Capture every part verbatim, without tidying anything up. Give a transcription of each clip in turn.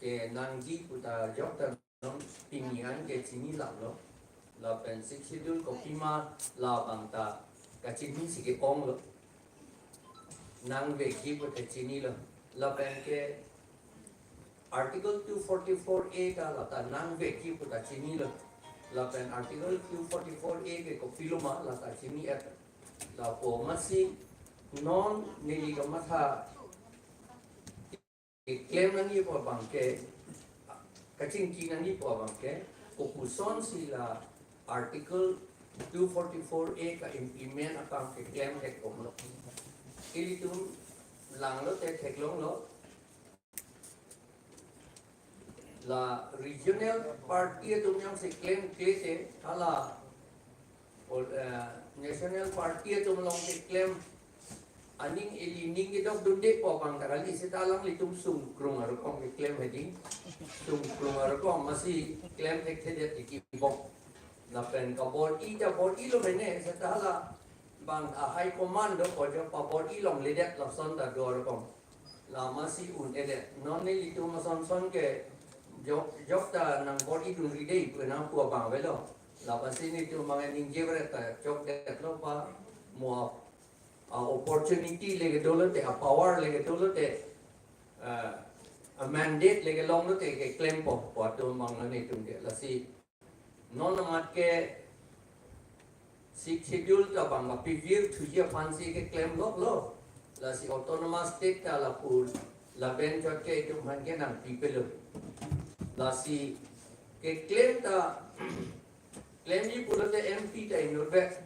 ke nangji pu ta jok ta non pini an ke chini lap lo. Lapen Sixth Schedule kopima labang ta kachini si ke-ong lo. Nangvekji pu ta chini lo. Lapen ke Article two forty-four A ta la ta nangvekji pu ta chini lo. Lapen Article two forty-four A ke kopiloma la ta chini-et. Lapu masi non neli kamatha keklem nangji pu abang ke, kachingki nangji pu abang ke, kopuson si la Article two forty-four A ka-implement akam keklem thek-om lo. Ilitum langlote theklonglo. La regional party atum jongsi klemkle te, hala, ol-, eh, national party atum along keklem aning ili ning kedok dunde pu abang ta kali, seta alanglitum sungkrung arokom keklem hedi. Sungkrung arokom masi klem thekthedet tiki bok. Lapen kabor-i ta bor-i lo mene, seta hala bang a high command do ko jo pabor-i longledet lason ta do arokom. La masi un-edet. Non nelitum ason son ke jok, jok ta nangbor-i dunri dei pu nangpu abang avelo. La masi nelitum abang ningje bret ta chokdetlo pa mo a, a opportunity leke dolote, a power leke dolote, a, a mandate leke longlote keklempo pu atum abang nelitum ke. Lasi non amat ke Sixth Schedule ta bang ma pivir thuji aphan si keklem loklo. Lasi autonomous state ta lapu lapen chot ke itum aphan ke nangpipelo. Lasi keklem ta klemji pulote M P ta inutvet.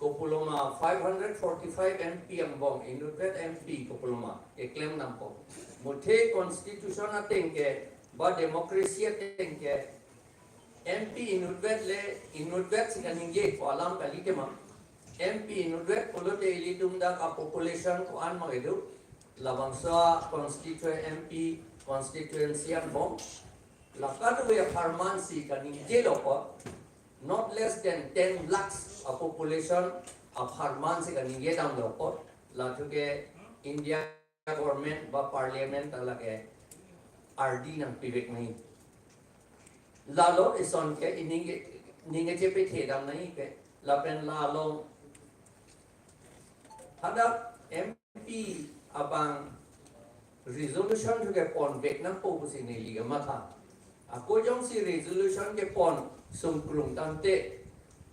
Kopiloma five hundred forty-five M P angbong inutvet M P kopiloma keklem nangpo. Muthe constitution ateng ke ba democracy ateng ke M P inutvet le, inutvet si kaningje pu alam kali tema. M P inutvet pulote ilitum dak a population ko-an ma kedo. Labangso a constituent M P constituency angbong. La kadokave apharman si kaningje lo ko. Not less than ten lakhs a population apharman si kaningje damlo ko. Lathu ke India government ba parliament ta lake ardi nangpivek nangji. Lalo ison ke ining ke, ning kechepethe dam nangji ke. Lapen lalo hadak M P abang resolution thu keponvek nangpo pusi neli kamatha. Ako jongsi resolution kepon sungkrung tangte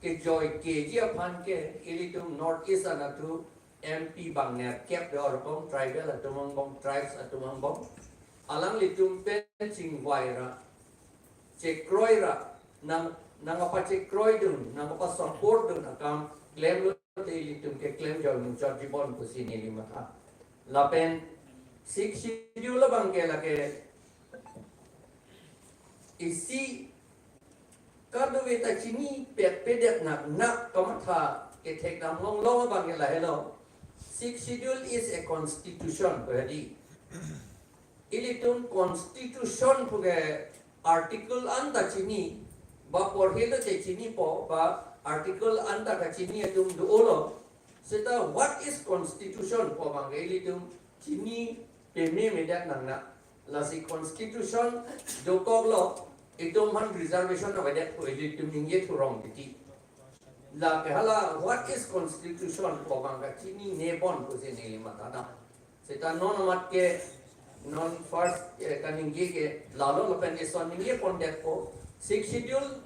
kejoi keji aphan ke ilitum North East anatthu M P bang nerkep do arokom, tribal atum angbong, tribes atum angbong. Alanglitum pen chingvai ra, chekroi ra, nang, nangkapachekroi dun, nangkapasupport dun akam klemlote ilitum keklem joi muchot jibon pusi neli matha. Lapen Sixth Schedule abang ke lake isi kadokave ta chinipet pedet nangnak kamatha kethek dam longlong abang ke lahelo. Sixth Schedule is a constitution pu hedi. Ilitum constitution pu ke article anta chini, ba porhelo te chinipo, ba article anta kachini atum do-olo. Seta what is constitution pu abang ke ilitum chini pememedet nangnak. Lasi constitution dokoklo, itum aphan reservation avedet pu ilitum ningje thurong titi. Lake hala what is constitution pu abang kachinine pon pusi neli matha dam. Seta non amat ke non first, eh, kaningje ke lalo lapen ison ningje pondetpo. Sixth Schedule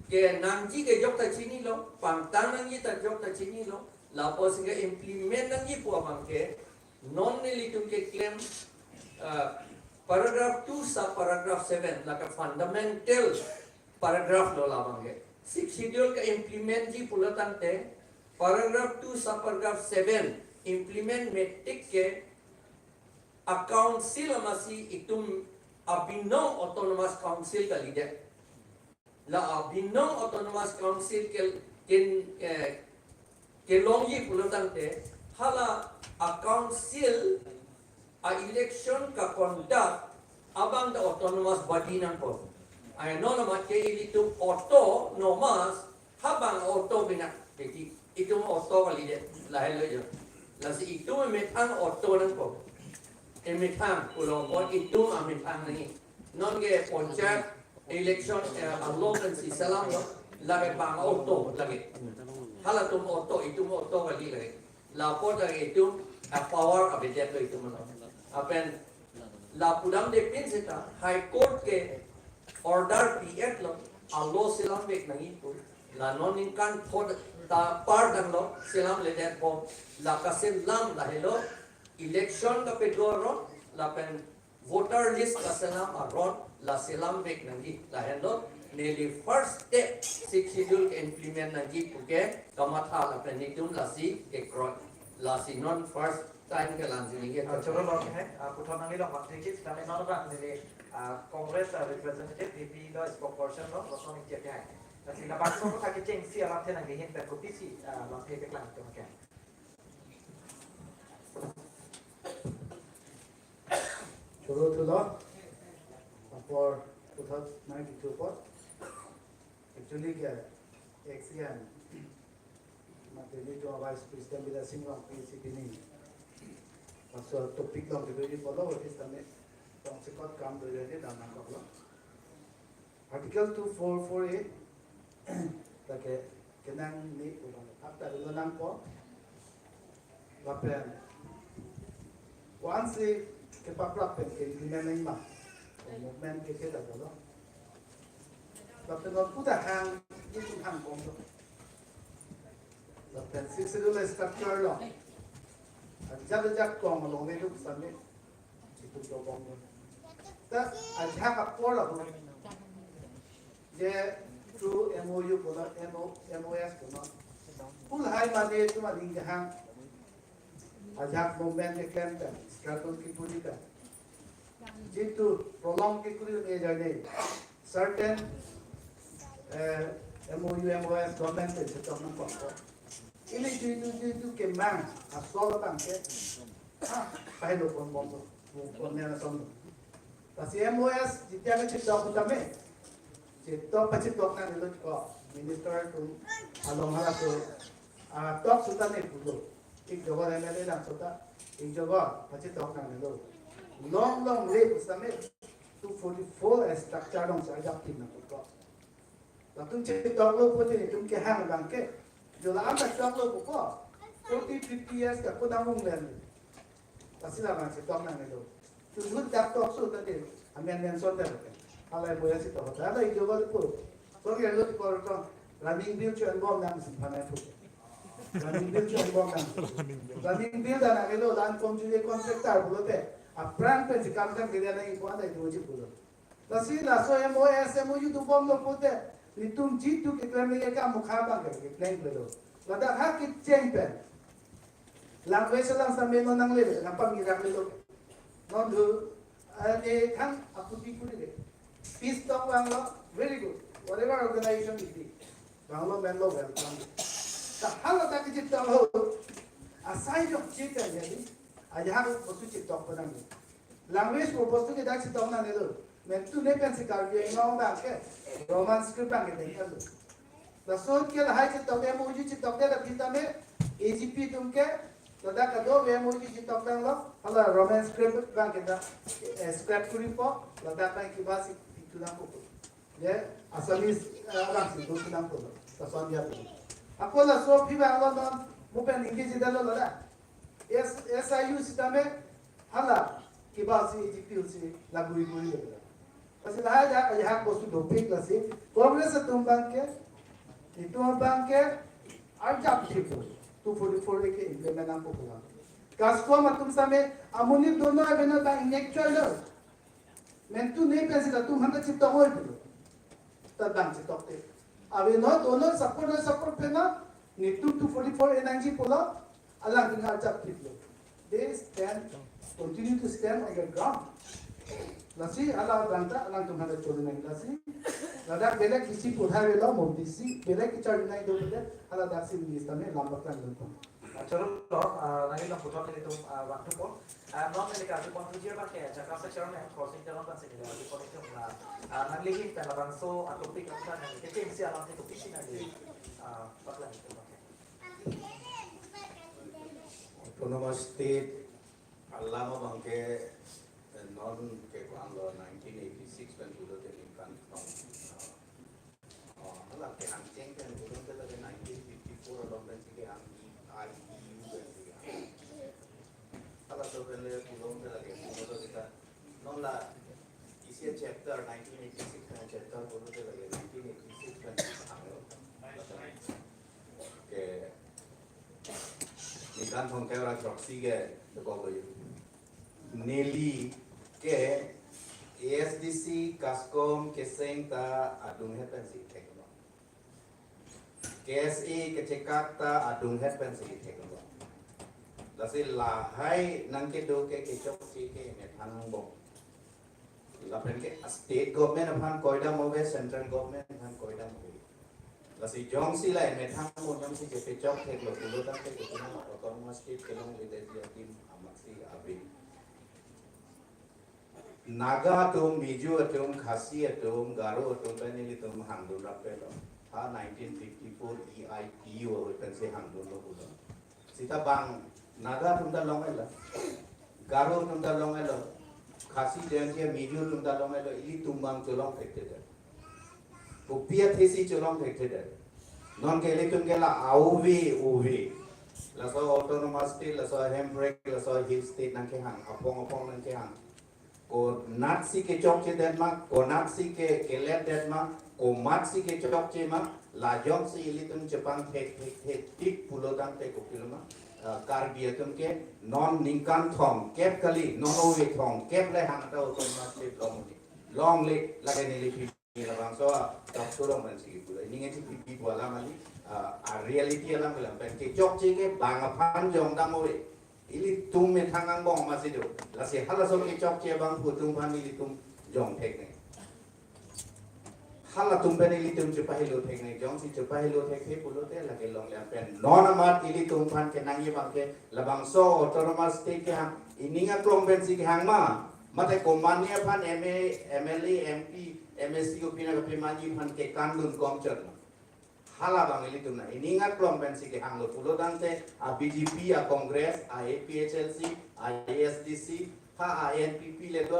kenangji ke jok ta chinilo, pangtang nangji ta jok ta chinilo, lapusi ke-implement nangji pu abang ke non nelitum keklem, ah, paragraph two sub paragraph seven, lake fundamental paragraph lo labang ke. Sixth Schedule ke-implement ji pulo tangte paragraph two sub paragraph seven implement metik ke a council amatsi itum abinong autonomous council kalidet. La abinong autonomous council ke, ken, eh, kelongji pulo tangte hala a council a election ka-conduct abang ta autonomous body nangpo. Ai non amat ke ilitum autonomous habang auto bina. Jadi itum auto kalidet lahelo jo. Lasi itum methang auto nangpo. emethang pulo, o itum amethang nangji. Non ke panchayat election, eh, alo pensi selamlo, lake bang auto lake. Halatum auto, itum auto kali lake. Lapu lake itum, eh, power avedetlo itum alo. Lapen la pudamde pin seta High Court ke order pi-etlo, alo selamvek nangji pu. La non ningkan pho ta par damlo, selamledetpo. La kaselam lahelo, election kapedo aron, lapen voter list kaselam aron, la selamvek nangji. Lahenlo neli first step Sixth Schedule ke implement nangji puke kamatha, lapen netum lasi kekroi. Lasi non first time kelang sini ke. Ah, choro lo ke, ah, puthot nanglilong bang thekit, kami non bang neli, ah, Congress, ah, representative, V P lo, spokesperson lo, lo song ke hai. Lasi labangso kethak kechengsi alamthe nangkehin pen kopisi, ah, lamthe keklang atum ke. Choro thulo, apor puthot nangkethu apot. Actually ke, ex-, mate netum Vice President Bidyasing Rongpi si pini. Laso topic along kedo ji pulo, what is the next? Tongsekot kam do jadi dam nangkoklo. Article two four four A, lake kenangji pulo. Hap ta dolo nangpo. Lapen once kepaprap pen ke implement nangji ma, movement ke ke ta dolo. Lapen non puta hang, itum hang bomlo. Lapen Sixth Schedule structure lo, ajat ajat kong along netum sami itum dobomlo. Ta ajahak apor lo, je through M O U pulo, M O, M O S pulo. Pu lahai mane itum aling jahang ajahak movement keklem pen, struggle kepuri pen, jitu prolong kekuri un-e ajoine certain, eh, M O U, M O S government pen chetok nangkokpo. Ili jitu jitu kemang asol abang ke, ah, pahelo pon bomlo, pon nena somlo. Lasi M O S jitya ke chetok tame, chetok pachetok nangnelo ko, minister atum along halaso, ah, tok seta ne pulo. Ik jogo M L A lang seta, ik jogo pachetok nangnelo. Long long le pusitame two forty-four A structure alongsi ajak pin nangkok. Latum chetoklo pute netum kehang abang ke. Jo la-an ta chetoklo pupo, forty, fifty years ke kunang ung len. Lasi labang chetok nangnelo. Chunhut dak tokso ta de, amen mention ta ke. Halai boya chetok. Hala ik jogo pu. Sorry, lo ko ko. Running bill cho-en bom nangsi phanai pu. Running bill cho-en bom nang. Running bill ta nangnelo, la-an kom jule contractor pulote. Aphrang pensi kam tang kede nangji pu anta itum ji pulo. Lasi laso M O S, M O U dobomlo pute, netum jitu keklem nangji ke amokha abang ke keklem klelo. Ladak ha kecheng pen, language alam sami non nangle, nangpamirak lelo. Non do, eh, ne thang aputi puri le. Peace talk vanglo, very good. Whatever organization it be. Vanglo menlo welcome. Ta hala ta kechetok lo. Asai jok chita jadi. Ajahak bostu chetok pen nang. Language pu bostu ke dak chetok nangnelo. Mentu ne pensi Karbi Anglong abang ke Roman script abang ke dengkalo. Laso ke lahai chetok M O U chetok de la pita me A G P atum ke ladak kado M O U chetok tanglo, hala Roman script abang ke dak, eh, scrap kuri po, ladak abang ke basi pitu nangpo. Ye, Assamese, eh, abangsi do si nangpo. Lason dia po. Ako laso phi abang lo non, mo pen English dalo ladak. S, S I U sitame hala kibasi A G P si lagui gui le. Lasi lahai dak ajahak bostu dopik lasi Congress atum abang ke, itum abang ke arjap chipu two forty-four A ke implement nangpo pulang. CASCOM atum sami amonit dono abeno ta intellectual lo. Mentu ne pensi latum handa chetok oi pulo. Ta bang chetokte. Ave no dono support no support pen na, netum two forty-four A nangji pulo, alangtum arjap thiplo. They stand, continue to stand on the ground. Lasi hala abang ta alangtum handa choli nang lasi. Ladak belek isi pudhai velo mo isi belek kichar nai do pulote, hala daksi minister ne lamba klang dun. Ah, choro lo, ah, nangli nangputhot nelitum, ah, vangthupo. Ah, non neli karjupon thuji abang ke, Jakarta Chairman, Khorsing Teron abang si neli karjupon itum la, ah, nangli hin pen labangso, ah, topic abang nangli kechengsi alamthe kopisi nangli, ah, paklang itum abang ke. Autonomous State, Alam abang ke, eh, non ke ko-an lo nineteen eighty-six pen pulote ningkan thong, eh, oh, hala kehang cheng pen pulote lake nineteen fifty-four along pensi kehang, I P U pensi kehang. Halaso pen le pulote lake pulote kita non la isi chapter nineteen eighty-six pen chapter pulote lake nineteen eighty-six pen hanglo. Ke ningkan thomkep ra throksi ke dekok lo. Neli ke A S D C KASCOM keseng ta adunghet pensi theklo. K S A kechekak ta adunghet pensi theklo. Lasi lahai nangkedo ke kechokche ke methang angbong. Lapen ke state government aphan koidam ave, central government aphan koidam ave. Lasi jongsi la methang angbong jongsi chepechok theklo pulo tangte ke puna autonomous state kelongledet adim amatsi ave. Naga atum, Mizo atum, Khasi atum, Garo atum pen ilitum hangdun rapetlo. Ha nineteen fifty-four E I P U ahut pensi hangdunlo pulo. Sita bang Naga atum ta long-etlo, Garo atum ta long-etlo, Khasi, Jaintia, Mizo atum ta long-etlo, ilitum bang cholong thekthedet. Kopi athesi cholong thekthedet. Non ke ilitum ke la auve uve. Laso autonomous state, laso hemprek, laso hill state nangkehang, apong apong nangkehang. Konatsi kechokchedet ma, konatsi ke keletdet ma, komatsi kechokche ma, la jongsi ilitum chepangthek thek thek tik pulo tangte kopilo ma, ah, Karbi atum ke non ningkan thomkep kali, non ove thomkep le hang ta autonomous state longle, longle lake neli pi labangso a talk show along pensi kipu. Ini nge P P pu alam kali, ah, a reality alam kali, pen kechokche ke bang aphan jongdam ove. Ilitum methang angbong amatsi do. Lasi halaso kechokche abang pu atum aphan ilitum jong theknang. Halatum pen ilitum chepahelo theknang. Jongsi chepahelo thekthe pulote lake longle pen non amat ilitum aphan kenangji abang ke labangso autonomous state kehang ining aklong pensi kehang ma, mate komatne aphan M A, M L A, M P, M A C kopi nangkepamanji aphan kekandun komchot ma. Hala abang ilitum na ining aklong pensi kehanglo pulo tangte a B J P, a Congress, a A P H L C, a A S D C, ha a N P P le do,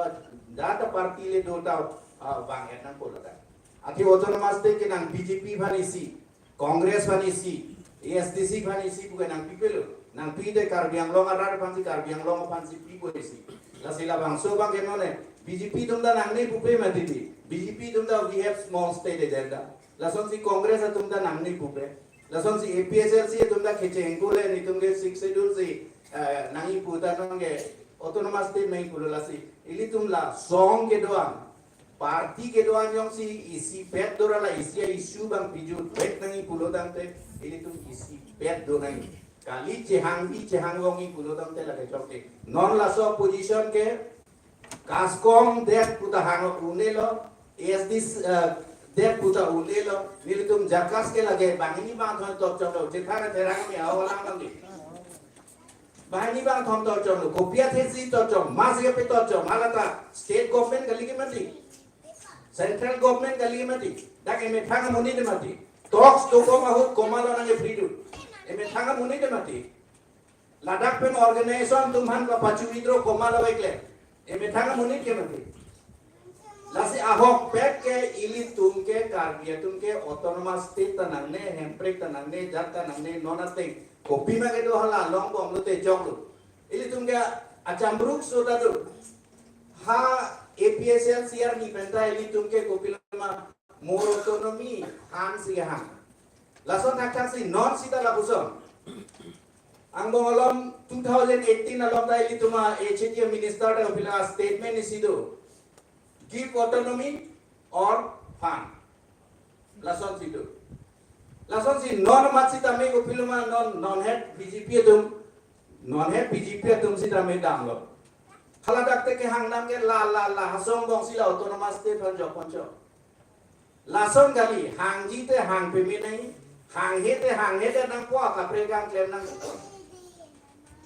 jata party le do ta, ah, vang-et nang pulo tang. Athe autonomous state ke nang B J P aphan isi, Congress aphan isi, A S D C aphan isi puke nangpipelo. Nangpi te Karbi Anglong arat aphansi, Karbi Anglong aphansi pipo isi. Lasi labangso abang ke non e B J P atum ta nangne pupe mati di. B J P atum ta we have small state agenda. Lasonsi Congress atum ta nangne pupe. Lasonsi A P H L C atum ta kecheng kule nelitum ke Sixth Schedule si, eh, nangji pu ta non ke autonomous state nangji pulo lasi. Ilitum la song kedo-an, party kedo-an jongsi isipet do ra la isi a-issue abang pijut vek nangji pulo tangte ilitum isipet do nangji. Kali chehangpi chehangvongji pulo tangte lake chokche. Non laso position ke KASCOM det pu ta hang un-elo, A S D C, eh, det pu ta un-elo, nelitum JACAS ke lake banghini bangthom tochoklo, chethan therang me awalang nangji. Banghini bangthom tochoklo, kopi athesi tochok, masi kape tochok, ma la ta state government kali ke mati, central government kali ke mati, dak emethang amonit mati. Talks dokok ahut komatlo nangkepridun, emethang amonit mati. Ladak pen organization atum aphan kapachu-withdraw komatlo vekle, emethang amonit ke mati. Lasi ahokpet ke ilitum ke Karbi atum ke autonomous state ta nangne, hemprek ta nangne, jat ta nangne, non ateng kopi ma kedo hala longbom lote choklo. Ilitum ke achamruk so ta do. Ha A P H L C arni pen ta ilitum ke kopilo ma more autonomy hangsi kehang. Lason thakthak si non sita lapuson. Angbong along two thousand eighteen along ta ilitum a-H A D A minister ta kopilo statement isi do. Give autonomy or fund. Lasonsi do. Lasonsi non amat sitame kopilo ma non, non het B J P atum, non het B J P atum sitame damlo. Hala dak te kehang nang ke la, la, la, ha song bong si la autonomous state aphan jokponchok. Lason kali, hangji te hang peme nangji, hanghe te hanghe te nangpo, kaprek kangklem nang.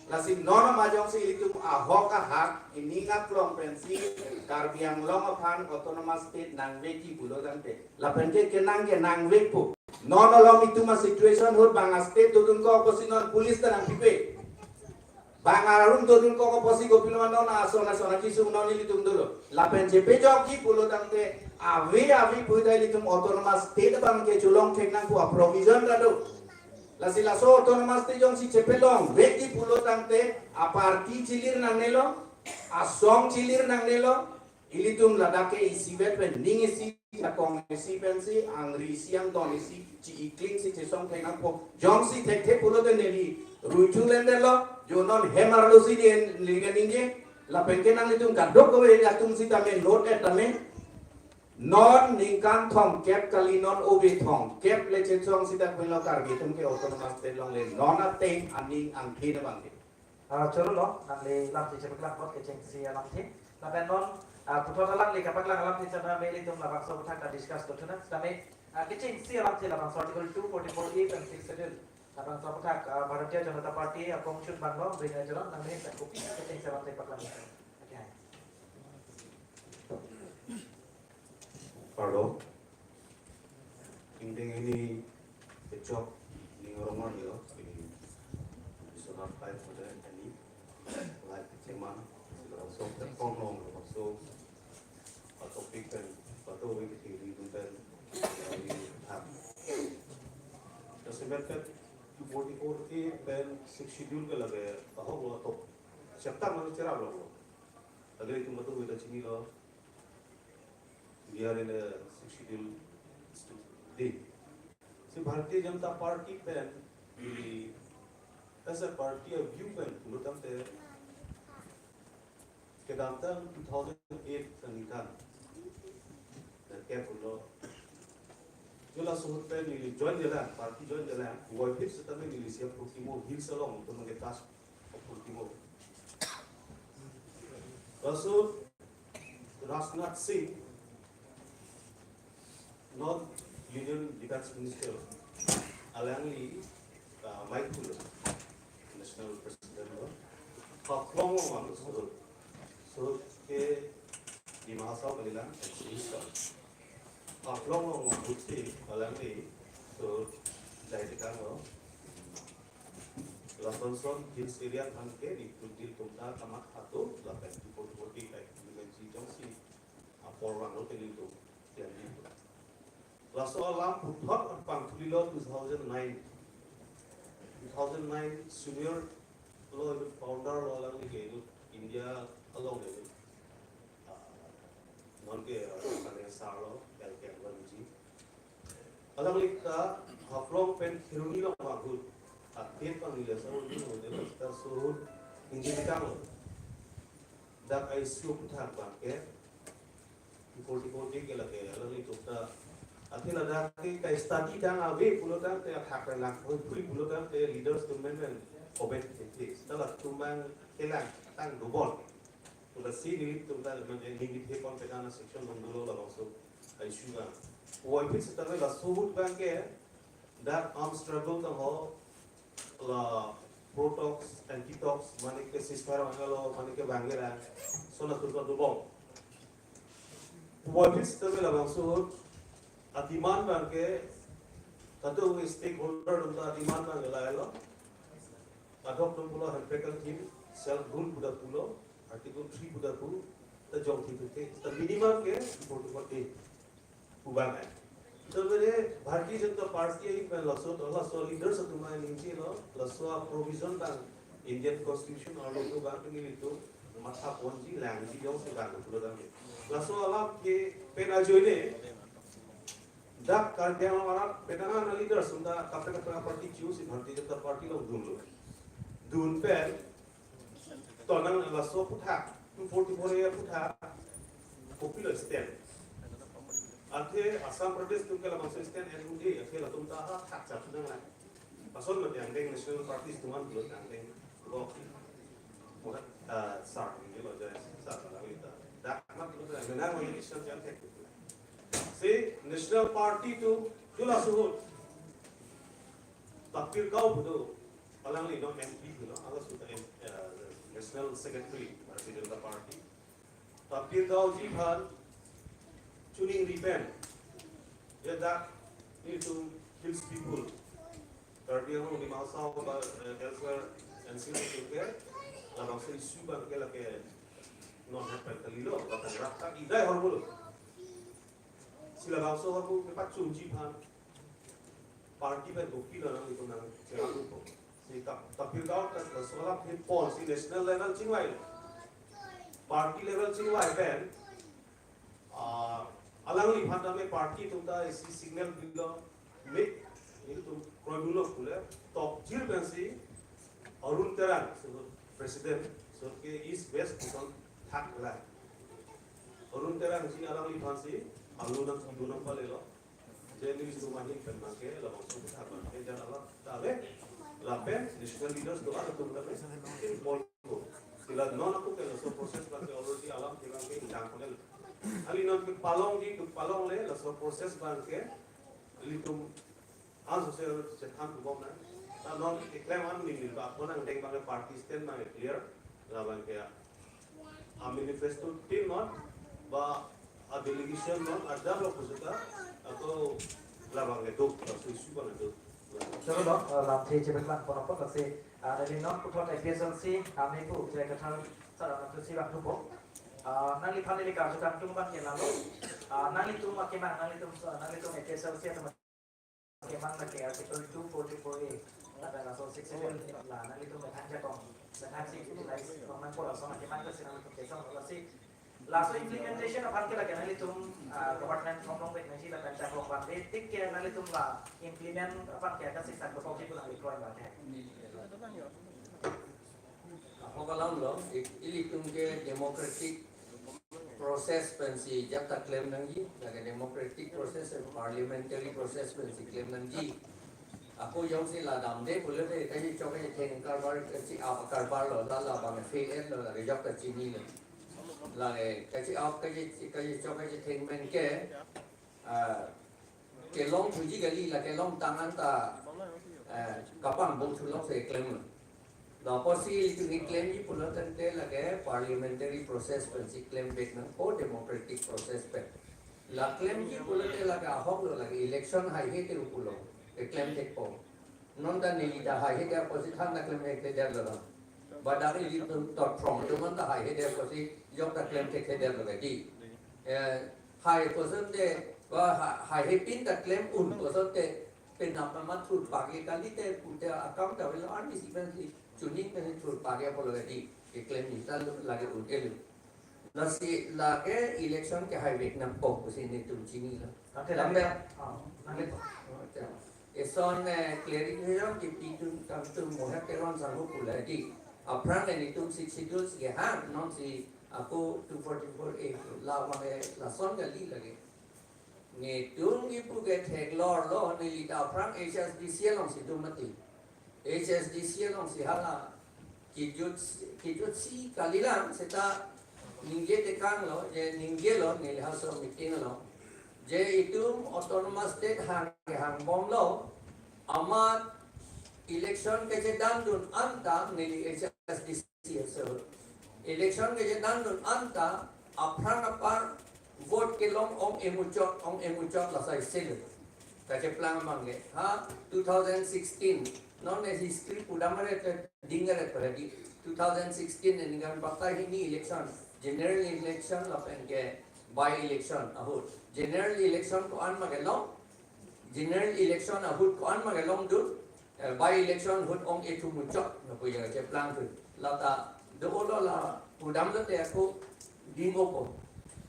Lasi non amat jongsi ilitum ahok ahak, ining aklong pensi Karbi Anglong aphan autonomous state nangvekji pulo tangte. Lapen ke kenang ke nangvekpo. Non along itum a-situation ahut bang a-state dodun ko apotsi non police ta nangpipe. Bang arum dodun kok apotsi kopilo ma non ason ason akesung non ilitum dolo. Lapen chepejokji pulo tangte ave ave puta ilitum autonomous state abang ke cholong thek nangpo aprovision ta do. Lasi laso autonomous state jongsi chepelongvekji pulo tangte aparty chilir nangnelo, asong chilir nangnelo, ilitum ladak ke isivet pen ning isi, jakong isi pensi, angri isi, angdon isi, chi-ikling si chesong thek nangpo. Jongsi thekthe pulote neli ruichu lendetlo, jo non hem arlo si di en neli kaningje, lapen ke nanglitum kadokave atum sitame note-et tame. Non ningkan thomkep kali, non ove thomkep le chesong sita pilo Karbi atum ke autonomous state longle, non ateng aning angthin abang ke. Ah, choro lo, nangli lamthe chepaklang apot kechengsi alamthe. Lapen non, ah, puthot alangli kapaklang alamthe sitame ilitum labangso aputhak ta discuss do thunang. Sitame, ah, kechengsi alamthe labangso Article two forty-four A pen Sixth Schedule labangso aputhak, ah, Bharatiya Janata Party akongchun abanglo, Rina Jalan, nangli ta kopi kechengsi alamthe paklang. Okay. Pardon. Ingdeng hini kechok ning arong arni lo, ini episode five hote ani, live kecheng man, sila sok terkong long, so, a topic pen, pato wing kiri dun pen, ini ham. Terus sebentar two forty-four A pen Sixth Schedule ke lage, ahok lo atok. Chapter mana cherap lo. Lagi itu betul kita chinilo. We are in a Sixth Schedule state. Si Bharatiya Janata Party pen, the, as a party, a view pen, pulo tangte, kedamtang two thousand eight aningkan. Dan kep pulo. Jo laso ahut pen neli join jalan, party join jalan. Wai phit sitame neli siap Purtimo Hills along, itu mengke task of Purtimo. Laso Rajnath Singh, North Union Defense Minister, alangli, uh, Maipul National President lo, Haflong along vang, so, so ke Dima Hasao kalilang, Minister. Haflong along vang, Hutsi, alangli, so, jai tekang lo. Lason son hills area aphan ke di kudil tumta kamatha do lapen tu poti poti kai dimensi jongsi apor vanglo ke nelitum. Jadi laso alam puthot pangthulilo two thousand nine. Two thousand nine senior lo, founder lo alangli ke India along ke, ah, non ke, ah, kane sar lo, L K Advani ji. Alangli ta Haflong pen Kheroni along ahut, athe pangli laso ahut ni hotel ta so injin tang lo. Dak I C U aputhak abang ke, forty forty ke lake, alanglitum ta, athe ladak ke kai study tang ave pulo tangte, athak lang hoi phui pulo tangte, leaders atum men men, obet the, ta latum abang kelang tang dobon. Pulo si nelitum ta, men, ningit he kon penang section dong dolo labangso I C U abang. Wai phit sitame laso ahut abang ke, dak arm struggle tang ho, la pro talks, anti talks, mane ke ceasefire vanglo, mane ke vanglo, so latum ta dobon. Wai phit sitame labangso ahut, a demand abang ke, kado stakeholder atum ta demand abang ke lahelo. Adok atum pulo hemprek kangthim, self rule puta pulo, Article three puta pu, ta jongthip the, ta minimum ke forty forty pu abang ai. Ta mane Bharatiya Janata Party ahin pen laso, laso leaders atum ai ningje lo, laso provision abang Indian Constitution arlo abang ke nelitum matha ponji langji jongsi abang pulo tangte. Laso alam ke pen ajoine, dak Karbi Anglong arat penang an leaders atum ta kaprek kaprek party choose si Bharatiya Janata Party along dunlo. Dun pen, to nang laso aputhak, two forty-four A aputhak, kopilo stand. Athe Assam Pradesh atum ke labangso stand en un-e, athe latum ta athak chap nang la. Lason mati angdeng national parties atum an pulo angdeng. Lo. Moga, ah, sir, ini lo jai, sir, kalau kita. Dak mat pulo, menang lagi election jam tek. Si National Party atum, tu laso ahut. Tapir Gao pu do, alangli non M P pu lo, alaso ta M-, eh, National Secretary, Bharatiya Janata Party. Tapir Gao ji aphan chuningri pen, ya dak nelitum hills people, Karbi Anglong, Dima Hasao, ba, eh, elsewhere, N C Hills atum ke, Labangso issue abangke lake non het pen kalilo, lapen rak ta idai hormulo. Si labangso hormu kepachunji aphan party pen kopilo nanglitum nangcherappo. Si kap-, kapil kaun ta laso alam aphi pon si national level chingvai. Party level chingvai pen, ah, alangliphan tame party atum ta isi signal bilo, mik, nelitum kroidulo pule, tokjir pensi Arun Terang, so president, so ke East West Division thaklang. Arun Terang si alangliphan si, alu nang, alu nangpalelo. Jadi, nelitum ahin pen abangke, labangso abangke, jan alam ta ave, lapen national leaders do-an atum tame, tin pon ko. Sila non ako ke laso process abangke already alam abangke ingkang ko. Ali non kepalongji, kepalongle, laso process abangke, nelitum an sose chethan tubom na. Ta non keklem an neli ba, ako nangdeng abangke party stand abangke clear, labangke ya. A manifesto tin non, ba a delegation non, adap lo pusuta, ako labangke duk, laso issue abangke duk. Chalo dok, eh, lamthe chepet lang pon apot lasi, ah, neli non puthot A P H L C, ah, mepu, je kathar, sarang tu si bang tupo. Ah, nangliphan neli karju kangtung abangke lalo. Ah, nanglitum akemang, nanglitum, nanglitum A P H L C atum akemang lake Article two forty-four A, lapen laso Sixth Schedule la, nanglitum methang jakong, methang si utilize, kong nangpo laso akemang ta si nanglitum kesong lasi. Laso implementation aphan ke lake nanglitum, ah, government from long back nangji lapen jakong abang, tik ke nanglitum la implement aphan ke kasi sang ko pokji pulang likroin abangke. Ahok alam lo, i-, ilitum ke democratic process pensi ajat ta klem nangji, lake democratic process, parliamentary process pensi klem nangji. Ako jongsi la damde pulote, kachichok kachitheng karbar, kachi-ap karbar lo, la labang fail lo, lake jok ta chinilo. Lake kachi-ap, kachi, kachichok kachitheng pen ke, ah, kelong thuji kali, la kelongtang anta, eh, kapangbo thulok si klemlo. Lapusi ilitum keklemji pulo tangte lake parliamentary process pensi klem vek nangpo, democratic process pen. La klemji pulote lake ahok lo, lake election haihe te pulo, keklem thekpo. Non ta neli ta haihe te apotsi than ta klem thekthedetlo. Ba dak ilitum thotphrong atum an ta haihe te apotsi jok ta klem thekthedetlo kadi. Eh, hai koson te, ba ha-, haihe pin ta klem un koson te, penap nama thurpak ke kali te pute akam ta avelo, arni si pensi chuning pensi thurpak ke apotlo kadi, keklemji ta lo lake un-elo. Lasi lake election kehai vek nangpo pusi nelitum chinilo. Oke, lambe. Ah, nanglitum. Eson, eh, clarification kipi atum tangtum Mohit Teron sangho pulo kadi. Aphrang nelitum Sixth Schedule si kehang, non si ako two forty-four A labang, eh, lason kali lake. Netum kipu ke theklorlo, neli ta aphrang H S D C alongsi dun mati. H S D C alongsi hala kijut, kijutsi kalilang seta ningje tekanglo, je ningjelo neli halaso meeting along. Je itum autonomous state hang, hangbomlo, amat election kachedandun anta neli H S D C aso. Election kachedandun anta aphrang apar vote kelong ong emuchot, ong emuchot lasai selo. Kacheplang abangke. Ha, two thousand sixteen. Non e history pudam ret, ding ret padi. Two thousand sixteen aningkan batai hini election. General election lapen ke by election ahut. General election ko-an ma kelong. General election ahut ko-an ma kelongdun. Eh, by election ahut ong ethu muchot, na pu ya kacheplang thu. Lata dolo la pudam lote ako ding-o ko.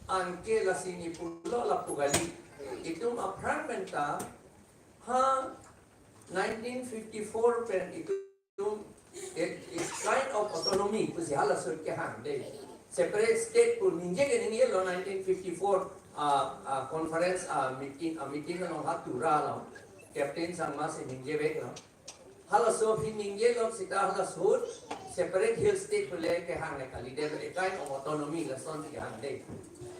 Anke lasi neli pulo lapu kali. Itum aphrang pen ta ha nineteen fifty-four pen itum it, it kind of autonomy pusi halaso kehang de. Separate state pu ningje ke ningjelo nineteen fifty-four, ah, ah, conference, ah, meeting, ah, meeting along ha Tura along. Captain Sangma si ningje veklo. Halaso aphi ningjelo seta halaso separate hill state pule kehang le kalidet, a kind of autonomy lason kehang de.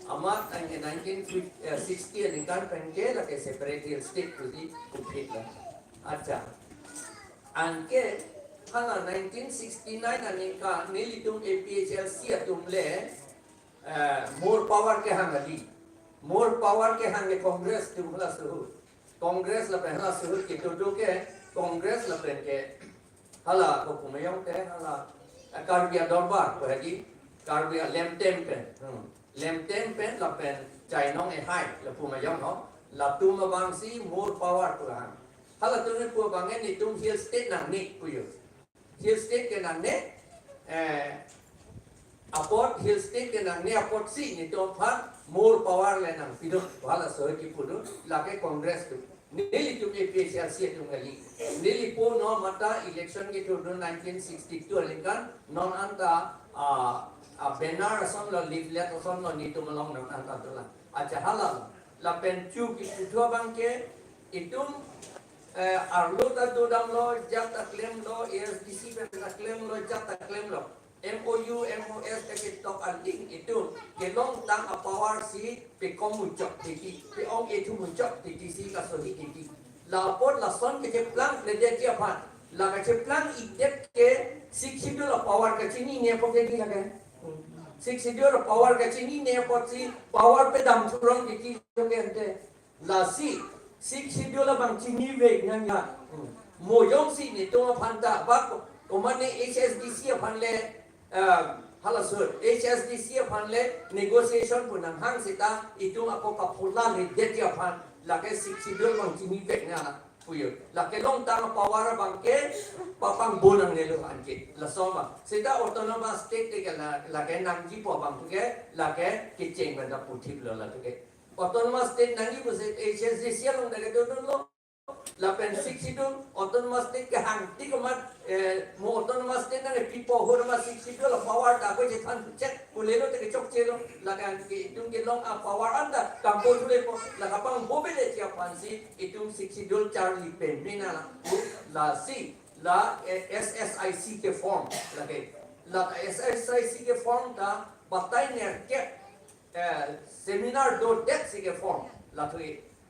Amat ang nineteen sixty aningkan pen ke lake separate hill state pusi kuphitlo. Acha. Anke hala nineteen sixty-nine aningkan nelitum A P H L C atum le, eh, more power kehang kali. More power kehang le Congress atum halaso ahut. Congress lapen halaso ahut kedo do ke Congress lapen ke hala ko kumeyong te hala, Karbi Adorbar pu hedi, Karbi Alemtem pen, hmm, Lemtem pen lapen Chainong Ehai lapu mayam ho, latum abangsi more power pu lang. Halatum ne pu abang ke netum hill state nangne pu yo. Hill state ke nangne, eh, apot hill state ke nangne apotsi netum aphan more power le nangpidun, halaso kipu dun, lake Congress tu. Nelitum A P H L C atum kali. Neli po non mata election kethurdun nineteen sixty-two aningkan, non anta, ah, ah, banner ason lo, leaflet ason lo, netum along non anta dolang. Acha hala lo. Lapen chu kipu thu abang ke, itum, eh, arlo ta dodamlo, jat ta klemlo, A S D C pen ta klemlo, jat ta klemlo. M O U, M O S ta ketok aling itum kelongtang apower si pekom muchok titi, pe-ong ethu muchok titi si kasohi titi. La apot lason kecheplang ledet ji aphan, la kecheplang idet ke Sixth Schedule apower kachinine apot ke di lake. Sixth Schedule apower kachinine apotsi power pedam thurong titi lo ke ante. Lasi Sixth Schedule abang chinivek nangji. Hmm. Mo jongsi netum aphan ta bak, komane H S D C aphan le, eh, halaso, H S D C aphan le negotiation pu nanghang seta itum ako kaphola ledet ji aphan, lake Sixth Schedule abang chinivek nang pu yo. Lake longtang power abang ke papangbo nangnelo anke. Laso abang. Seta autonomous state ke la, lake nangjipo abang ke, lake kecheng pen ta puthip lo la ke. Autonomous state nangji pusi H S D C along ta kedodunlo. Lapen Sixth Schedule autonomous state kehang tik amat, eh, mo autonomous state nangpipo ahut amat Sixth Schedule power ta ko chethan chek pu lelo te kechokchelo. Lake anke itum kelong apower anta kampo thulepo. La kapangbo bele ji aphansi itum Sixth Schedule charli peme nang la. Lasi la, eh, S S I C keform lake. La S S I C keform ta batai nerkep, eh, seminar dodet si keform. Latum,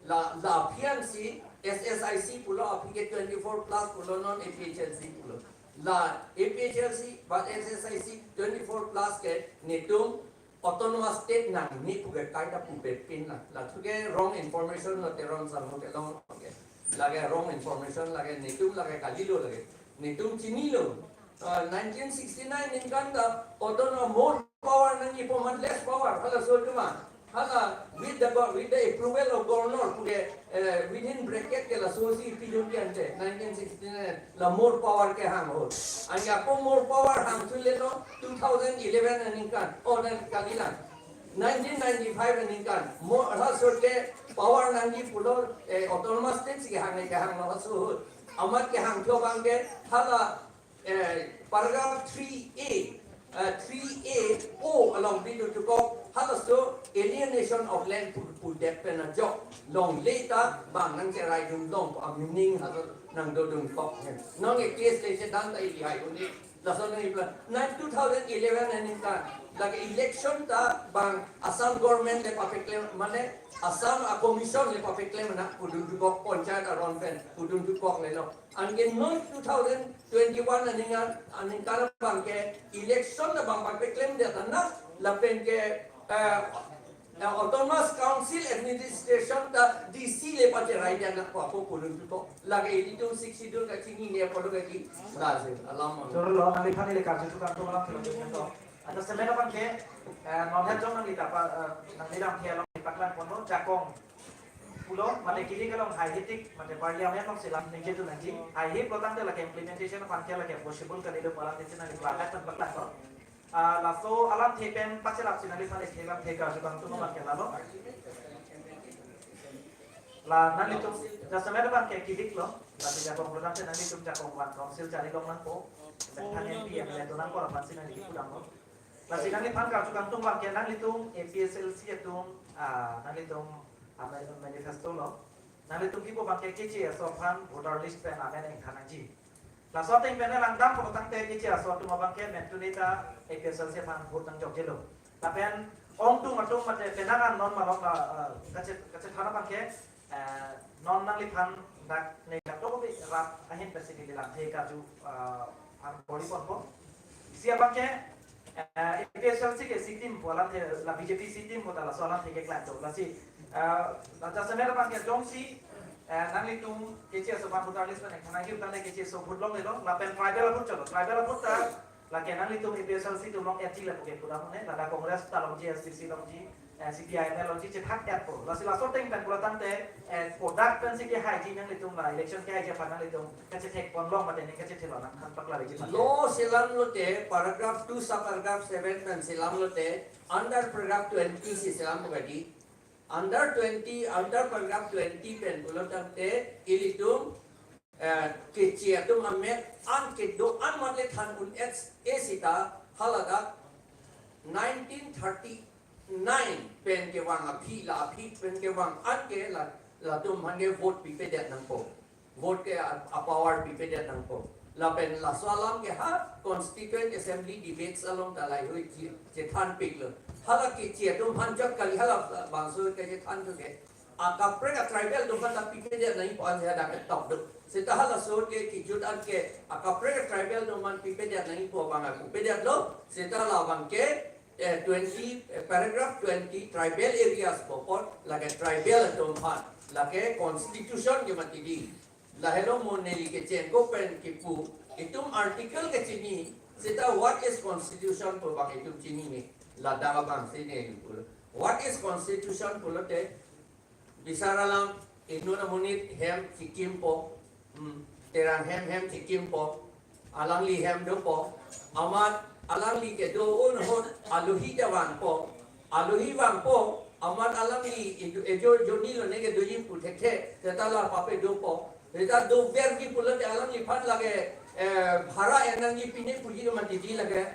la, la aphi ansi S S I C pulo, aphi ke twenty-four plus pulo, non A P H L C pulo. La A P H L C ba S S I C twenty-four plus ke netum autonomous state nangne pu ke kaita pupe pin la. Latum ke wrong information lo, Teron sir mo kelong ke. Lake wrong information, lake netum lake kalilo lake. Netum chinilo. Ah, nineteen sixty-nine aningkan ta autonomous, more power nangjipo amat less power, halaso atum ma. Hala with the go-, with the approval of governor pu ke, eh, within bracket ke lasosi pidun ke ante, nineteen sixty-nine la more power kehang ahut. Anke ako more power hangthu lelo two thousand eleven aningkan, oh, dan kalilang. Nineteen ninety-five aningkan, mo halaso ke power nangji pulo, eh, autonomous state si kehang, kehanglo halaso ahut. Amat kehangthu abang ke hala, eh, paragraph three A, eh, three A O along pidun tukok, halaso alienation of land pu, pudet pen ajok longle ta bang nangcheraidun long pu ameaning halaso nangdodun kok. Nonke case le chedan ta ili hai uni. Lason nangji pulo, nine two thousand eleven aningkan, lake election ta bang Assam government le papeklem, mane Assam a commission le papeklem nang pudun tukok, panchayat aron pen pudun tukok lelo. Anke non two thousand twenty-one aningkan, aningkan abang ke election ta bang paklemdet nang, lapen ke, eh, eh, Autonomous Council Administration ta D C le pacherai dia nang pu ako pudun tukok. Lake ilitum Sixth Schedule kachinine apotlo kaki. Lasi alam. Chorolo, nangliphan ili karju tukang tu malam film tu. Anta semen abang ke, eh, non het jong nangli ta pa, eh, nangli dam thia along paklang ponlo, jakong pulo, mate kilik along haihe tik, mate Parliament alongsi lam ningje tu nangji. Haihe pulo tangte lake implementation aphan ke lake possible kalilo pu alam titi nangli ladak pen paklanglo. Ah, laso alamthe pen pachelapsi nangliphan isi alamthe karju kangtung abang ke lalo. La nanglitum, jasemet abang ke kiliklo, lasi jakong pulo tangte nanglitum jakong van council chari long nangpo, methang M P, M L A do nangpo aphansi nangli kipudamlo. Lasi nangliphan karju kangtung abang ke nanglitum A P H L C atum, ah, nanglitum, ah, manifesto lo. Nanglitum kipu abang ke Keche aso aphan voter list pen amen ingthan nangji. Laso ateng pen langdam pulo tangte Keche aso atum abang ke mentune ta A P H L C aphan vote nangjokjelo. Lapen ongdung atum mate penang an non malok la, eh, kache-, kachethan abang ke, eh, non nangliphan dak ne dak to bi rat ahin pensi neli lamthe karju, eh, an bori ponpo. Isi abang ke, eh, A P H L C ke C team pu alamthe, la B J P C team pu ta laso alamthe keklanglo. Lasi, eh, la jasemet abang ke jongsi, eh, nanglitum Keche aso aphan voter list pen ingthan nangji pu tangte Keche aso vote longlelo, lapen tribal a-vote cholo. Tribal a-vote ta Lake nanglitum A P H L C atum long-etji lapu ke pudam ne, ladak Congress ta longji, S D C longji, eh, C P I M L longji, chethak-etpo. Lasi laso ateng pen pulo tangte, eh, kodak pensi kehaiji nanglitum la election kehaiji aphan nanglitum kachethek ponlong mate ne kachethelo nangthan paklariji mate. Law selam lote, paragraph two subparagraph seven pen selam lote, under paragraph twenty si selam pukadi. Under twenty, under paragraph twenty pen pulo tangte, ilitum, eh, keche atum amek an kedo-an mat le than un-e seta haladak nineteen thirty-nine pen kevang aphi, la aphi pen kevang an ke la, latum aphan ke vote pipedet nangpo. Vote ke a, a power pipedet nangpo. Lapen laso alam ke ha Constituent Assembly debates along ta laheihui che, chethanpiklo. Hala keche atum aphan chot kali, hala bangso ke chethan tu ke. Akaprek a tribal atum aphan ta pipedet nangpo ansi hadak ketok do. Seta halaso ke kejut an ke akaprek a tribal atum aphan pipedet nangpo abang a pipedetlo. Seta labang ke, eh, twenty, eh, paragraph twenty tribal areas apor, lake tribal atum aphan, lake constitution ke mati di. Lahelo mo neli kechengko pen kipu, itum article kechini, seta what is constitution pu abang itum chinine, ladak abang si neli pu. What is constitution pulote, bisar alam, inut amonit hem chikimpo, hmm, Terang hem hem chikimpo, alangli hem dopo, amat alangli kedo un ahut alohi ta vangpo, alohi vangpo, amat alangli ejo, ejo joni lone kedoji pu thekthe, seta la pape dopo. Seta doverji pulote alangliphan lake, eh, bhara en nangji pine puji mati di lake.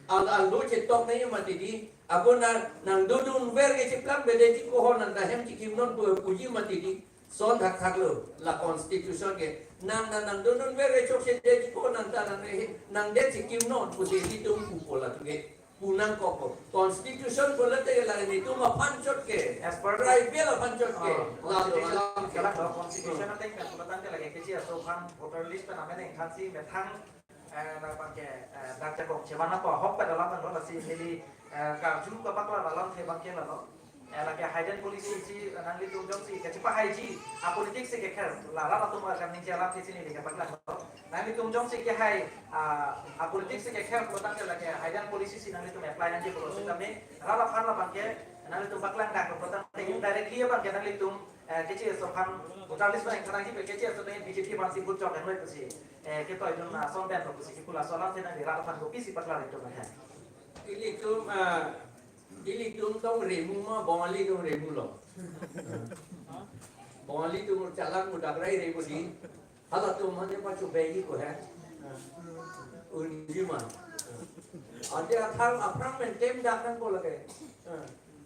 Al, alo chetok nangji mati di. Ako nang, nangdodunver ke cheplang bedeji ko ho nang ta hem chikimnon pu, puji mati di. Lason thakthak lo, la constitution ke. Nang, nang, nangdodunver ke chokche deji ko nang ta nang he, nang de chikimnon pusi ilitum pupo latum ke. Pu nangkokpo. Constitution pulote la nelitum aphan chot ke. As per tribal aphan chot ke. Ah, la constitution, alam ke. Kalang constitution ateng pen pulo tangte lake keche aso aphan voter list pen amen nangthansi methang, eh, labang ke, eh, dak jakong chevan apo ahok pen alam nanglo, lasi neli, eh, karju kapaklar alamthe abang ke lalo. Eh, lake hidden policy si nanglitum jongsi kachepahaiji, a politics si kekher, la rat atum akan ningje alamthe si neli kapaklarlo. Nanglitum jongsi kehai, ah, a politics si kekher pulo tangte lake hidden policy si nanglitum apply nangji pulo sitame, rat aphan labang ke nanglitum paklang dak pulo tangte indirectly abang ke nanglitum, eh, keche aso aphan voter list pen nangthan nangji pu keche aso tangte B J P aphansi vote chok enloi pusi, eh, ketoidun ason pen pusi kipu, laso alamthe nangli rat aphan kopisi paklar itum nangkha. Ilitum, ah, ilitum tong remu ma, Bongali atum remu lo. Bongali atum chalak mudak rai remu di. Halatum mane pacho beji ko he. Unji ma. Ante athang aphrang pen tem dak nangpo lake.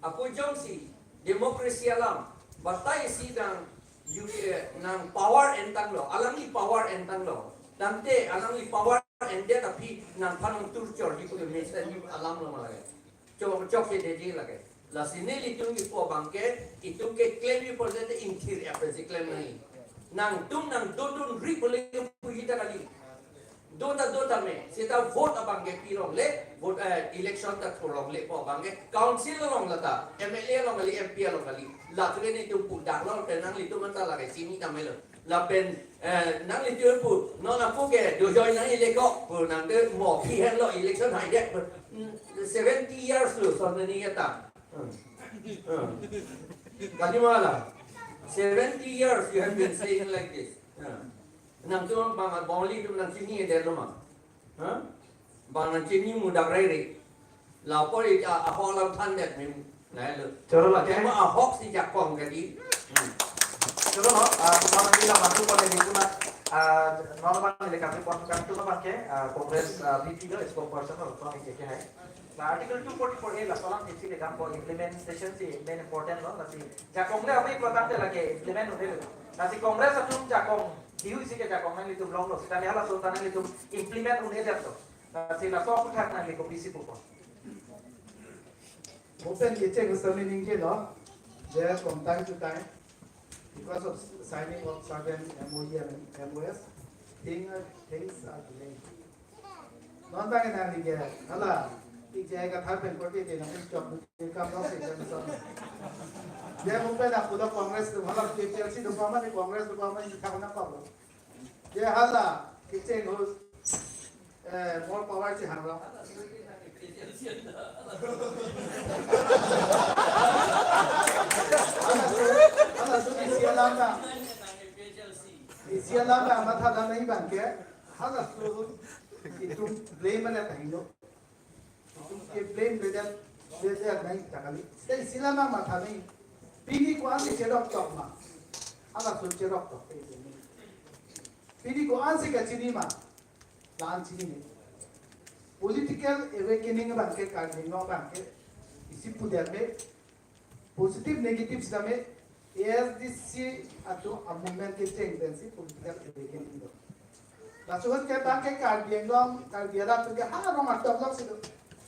Ako jongsi democracy alam batai si nang, you, eh, nang power entanglo, alangli power entanglo. Tangte alangli power endet aphi nangphan ong tur chorji pu mesen alam lo ma lake. Chok, chokche deji lake. Lasi nelitum kipu abang ke, itum ke claim ri pulote ingthir aphan si claim nangji. Nangtum nangdodunri pule puji ta kali. Do ta do tame, seta vote abang ke pilongle, vote, eh, election ta thurlongle pu abang ke, council along lata, M L A along kali, M P along kali. Latum ke nelitum pu daklo, pen nanglitum anta lake chini tame lo. Lapen, eh, nanglitum pu, non ako ke dojoi nangji le ko pu nangte mo aphi henlo election haidet pu. Hmm, seventy years lo son neli eta. Hmm. Hmm. Kalima la. Seventy years you have been saying like this. Hmm. Nangtum bang Bongali atum nangchinidetlo ma. Ha? Bang nangchini mudak rai rai. Lapor ita ahok alam thandet mem. Nai lo. Choro la, tema ahok si jakong kadi. Hmm. Choro lo, ah, bang nangli la bantu pon di kuna, ah, non bang nangli kami pon kami tu bang ke, ah, Congress, ah, V P lo, spokesperson lo, bang ke ke hai. La Article two forty-four A laso alamthe si le dampo, implementation si main important lo, lasi jakong le ave pulo tangte lake implement un-e lo. Lasi Congress atum jakong dihui si ke jakong nanglitum longlo, sitame halaso ta nanglitum implement un-edetlo. Lasi laso aphuthak nangli kopisi pupo. Mo pen kecheng sami ningjelo, there from time to time, because of signing of certain M O U and M O S, thing, things are delayed. Non bang nangli ke, hala, ik jai ka thar pen korte te nang chok du ke kam rok se jam so. Dia mo pen aku do Congress tu, hala ke P L C tu, pama ni Congress tu, pama ni thak na pa. Dia hala, kecheng ho, Eh, more power si hang lo. Halaso, halaso isi alam ta. Isi alam ta matha dam nangji abang ke. Halaso itum blame mane tahai lo. Itum ke blame le det, le det nangji ta kali. Seta isi alam ta matha nangji. Pini ko-an si cherok tok ma. Halaso cherok tok. Pini ko-an si kachini ma. Lanchinine. Political awakening abang ke Karbi Anglong abang ke isi puder me, positive negative sitame A S D C atum a-movement kecheng pensi political awakening do. Laso ahut ke abang ke Karbi Anglong, Karbi arat ke ha rong atok lok si do.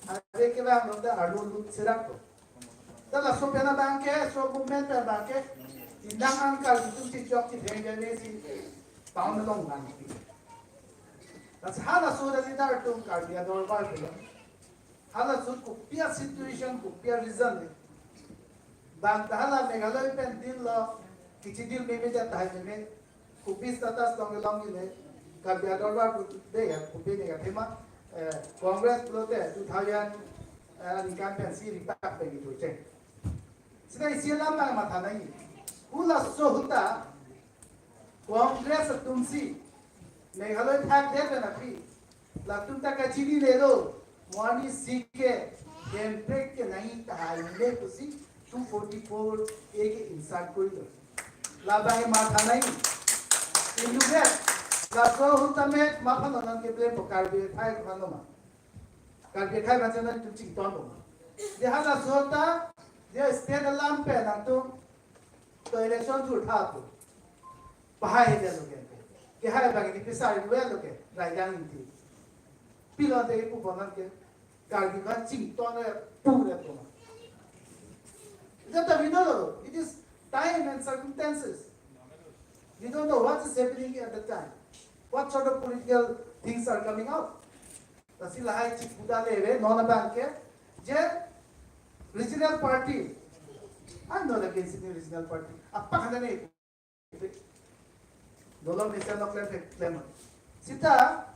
Are ke abang rong da arlo lut serak do. Ta laso pen abang ke, laso movement pen abang ke, inang angkal itum si chok si theng jane si town along lang. Lasi halaso dak leader atum Karbi adorbar pulo. Halaso kopi a-situation, kopi a-reason le. Bang ta hala Meghalaya pen deal lo, kichi deal meme ja tahai meme. Kopi status long long le. Karbi adorbar pu de ya, kopi ne ya tema, eh, Congress pulote two thousand, eh, aningkan pensi ripak pen itu cheng. Seta isi alam ta matha nangji. Halaso ahut ta Congress atum si Meghalaya thakdet pen aphi latum ta kachini le lo, mo arni si ke Hemprek ke nangji tahai le pusi two forty-four A ke insert korilo. Labang matha nangji. Inutvet, laso ahut tame ma aphan non ke blame po, Karbi akhei aphan lo ma. Karbi akhei aphan si non itum chington po ma. De halaso ta, de state alam pen nangtum to election thurtha pu. Pahai he lo ke. Ke hai abang ke pisa ri lo ke. Rai dang inti. Pilo te ipu bonan ke. Karbi ka chington le pu le ko. That we know. It is time and circumstances. We don't know what is happening at the time. What sort of political things are coming out. Lasi lahai chik puda le ve, non abang ke, je regional party. I'm not against any regional party. Apak hana ne. Dolo mesen nok klem, klem. Seta,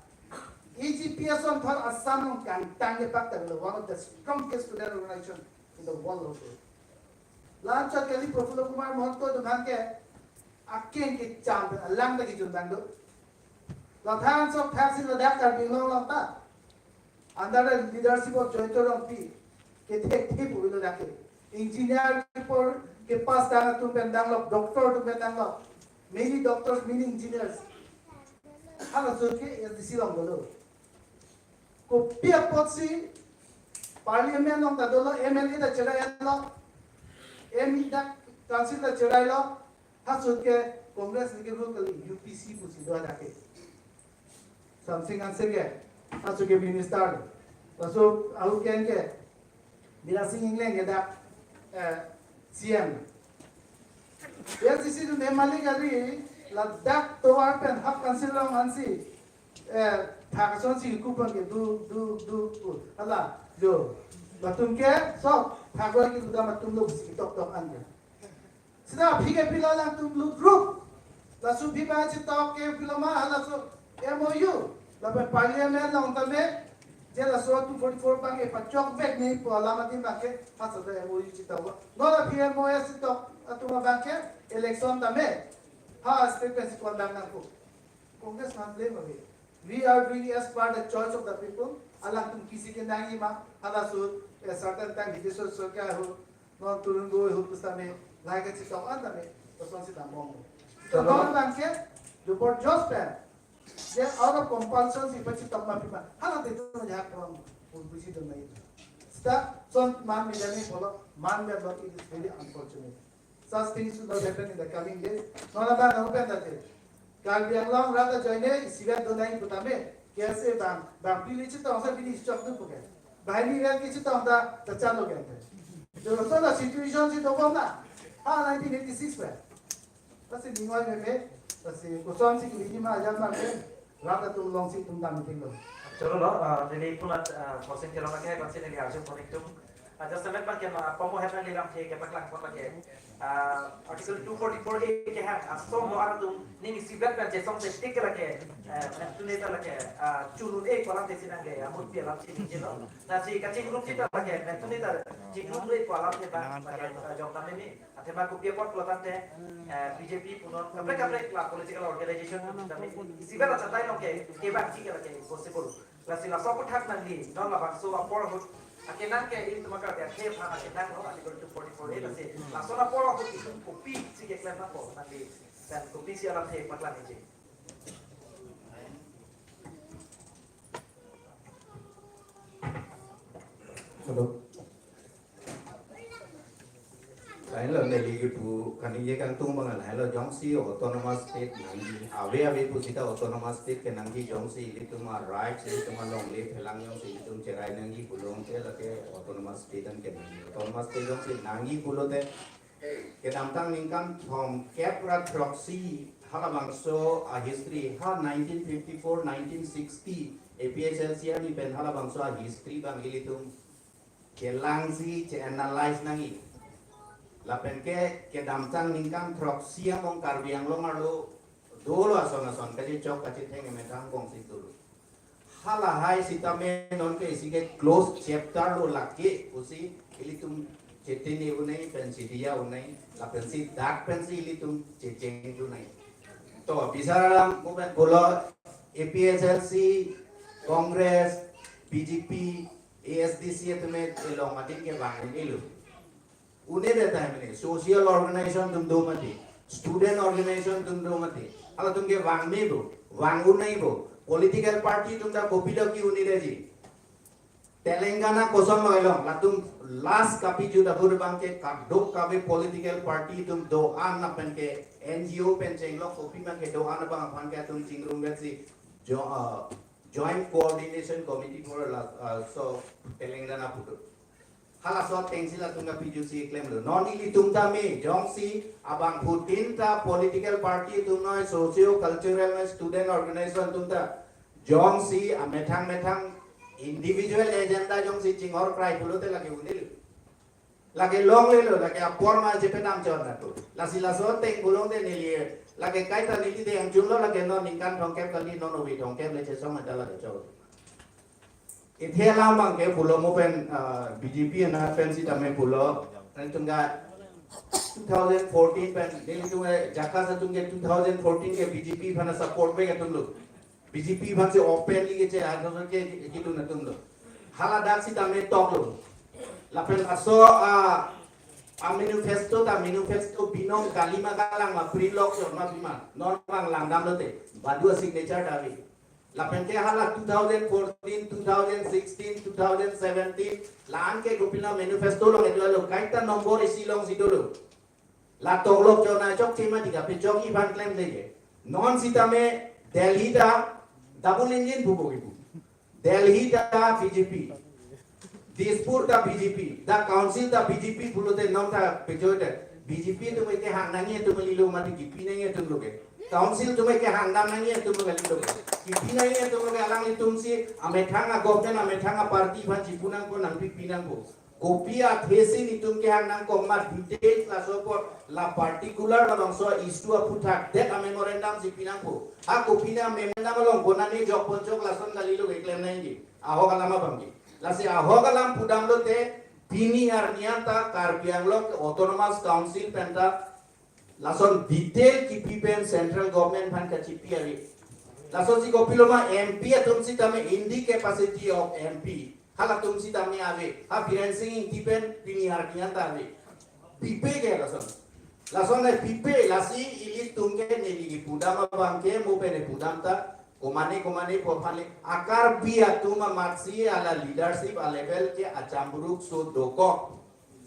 A G P S on thor Assam nong kangtang ke pak ta lo, one of the strongest student organization in the world also. Lanchot kali Prafulla Kumar Mahanta atum abang ke, akeng kecham, alang ta kejun abang do. Lathang sok thang si ladak Karbi Anglong along ta. Under the leadership of Jayanta Rongpi, ke thek thek pulo dak ke. Engineer ke por ke pass dang atum pen dang lo, doctor atum pen dang lo. Many doctors, many engineers. Halaso ke A S D C along dolo. Kopi apotsi parliament along ta dolo, M L A ta cherai lo. M E dak council ta cherai lo. Halaso ahut ke Congress ni ke rule kali U P C pusi do dak ke. Samsing Anse ke, halaso ke minister. Laso ahut ke ke, Bira Sing Engleng ke dak, eh, C M. A S D C atum memali kali, ladak tovar pen half council along ansi, eh, thak ason si kupon ke du, du, du, du, hala, jo. Latum ke, so, thak ason ke du dam atum lo si tok tok an ke. Seta aphi ke pilo alangtum lut rup. Laso aphi abang chetok ke pilo ma halaso M O U. Lapen parliament along tame. Je laso two forty-four abang ke pachok vek nangji pu alam adim abang ke halaso ta M O U chetok. Non aphi M O S chetok atum abang ke election tame. Ha state pensi kondang nangpo. Congress aphan blame ave. We are doing as per the choice of the people. Alangtum kisi kenangji ma, halaso, eh, certain time Hitesh Sarkar ho, non Tarun Gogoi ho pusitame, lahai kachesong an tame, kosonsi dam bom. To non abang ke, jobor jos pen, je out of compulsion si pachetok ma pima, hala te to ya kong, pun pusi do nai. Seta, son man me jani bolo, man me bolo, it is very unfortunate. Such things should not happen in the coming days. Non abang nang pen ta te. Karbi Anglong rat ajoine isivet do nai putame. K S A abang, bang pili chetong sa pili chok tu puke. Bahini rat ke chetong ta ta chalo ke te. Jolo so la situation si dobom na. Ha nineteen eighty-six pe. Lasi ningoi me me. Lasi kosonsi kili ma jam ma me. Rat atum alongsi itum dam ting lo. Cholo lo, ah, neli pulat, ah, kosing kelong ke konsi neli arju ponik tum. Ajat semet abang ke ma, pomo het nangli lamthe kepaklang apot lake. Ah, Article two forty-four A kehang asong mo aratum ning isivet pen chesong se tik lake, eh, mentuneta lake, ah, chunun e kolam te sinang ke, amut pi alam si ningjelo. Lasi kachingrum sita lake, mentuneta chingrum e kolam te bang, lake, ah, jong tame ni, athema kopi apot pulo tangte, eh, B J P punon, kaprek kaprek la political organization punon tame, isivet achatai long ke, kevangji ke lake, impossible. Lasi laso aphuthak nangli, non labangso apor ahut, akenang ke ilitum akar ke, ke aphan akenang lo, Article two forty-four A, lasi, laso apor ahut itum kopisi keklem nangpo, nangli, pen kopisi alamthe paklang nangji. Hello. Lahenlo neli kipu kaningje kangtung abang lahenlo, jongsi autonomous state nangji, ave ave pu sita autonomous state kenangji, jongsi ilitum a-rights, ilitum alongle phelang jongsi ilitum cherai nangji pulote lake autonomous state an kenangji. Autonomous state jongsi nangji pulote kedamtang ningkan thomkep ra throksi halabangso a-history, ha nineteen fifty-four, nineteen sixty, A P H L C arni pen halabangso a-history abang ilitum kelangsi che-analyze nangji. Lapen ke kedamtang ningkan throksi among Karbi Anglong arlo dolo ason ason kachechok kachetheng emethang kongsi dolo. Halahai sitame non ke isi ke close chapter lo lake pusi ilitum chetini unai pensi diya unai lapensi dak pensi ilitum checheng unai. To bisar alam mo pen pulo A P H L C, Congress, B J P, A S D C atum along adim kevang un-elo. Une-det time ne social organization atum do mati, student organization atum do mati. Halatum ke vang me bo, vang un-e bo. Political party atum ta kopilo ke-un-edetji. Telangana kosonlo elong, latum last kapijut abur abang ke kadokave political party atum do-an lapen ke N G O pen chenglok kopi abang ke do-an abang aphan ke atum chingrumvetsi jo-, uh, Joint Coordination Committee for la-, uh, so Telangana putu. Halaso atengsi latum kapijutsi klemlo. Non ilitum tame, jongsi abangphutin ta political party atum noi, socio cultural noi, student organization atum ta, jongsi amethang methang individual agenda jongsi chinghor krai pulote lake un-elo. Lake longlelo, lake apor ma chepenam chon natu. Lasi laso ateng pulote neli, lake kaita neli de angchunlo lake non ningkan thomkep kali non ovi thomkep le chesong ada lake chok. Ithe alam abang ke pulo mo pen, ah, B J P anat pen sitame pulo. Nangtum ke two thousand fourteen pen, nelitum ke JACAS atum ke two thousand fourteen ke B J P aphan support bek atum lo. B J P aphansi openly keche atum ke, ke, kedun atum lo. Haladak sitame toklo. Lapen laso, ah, a-manifesto ta manifesto binong kalima kalang ma print lok chot ma pima. Non abang langdamlote. Badu a-signature ta ave. Lapen ke hala two thousand fourteen, two thousand sixteen, two thousand seventeen, la-an ke kopilo manifesto along edolo, kaita nombor isi alongsi dolo. La toklok chona chokche mati kapachok-i aphan klemde ke. Non sitame Delhi ta double engine pupo kipu. Delhi ta B J P. Dispur ta B J P, dak council ta B J P pulote non ta pejoy ta. B J P atum ke hang nangji atum kalilo mati kipi nangji atum lo ke. Council atum ke hang dam nangji atum lo kalilo ke. Kipi nangji atum lo ke alanglitumsi amethang a-government amethang a-party aphan chipu nangpo nangpipi nangpo. Kopi athesi nelitum kehang nangkok ma details laso apot la particular labangso issue aphuthak det a-memorandum si pi nangpo. Ha kopine a-memorandum along konane jokponchok lason kalilo ke klem nangji. Ahok alam abang ke. Lasi ahok alam pudamlote pini arni anta Karbi Anglong Autonomous Council penta lason detail kipi pen central government aphan kachipi ave. Lasonsi kopilo ma M P atum sitame in the capacity of M P. Halatum sitame ave. Ha Biren Singh Engti pen pini arni anta ave. Pipe ke lason. Lason le pipe lasi ilitum ke neli kipudam abang ke mo pen pudam ta. Komane komane po aphan le a-Karbi atum amatsi hala leadership a-level ke achambruk so dokok.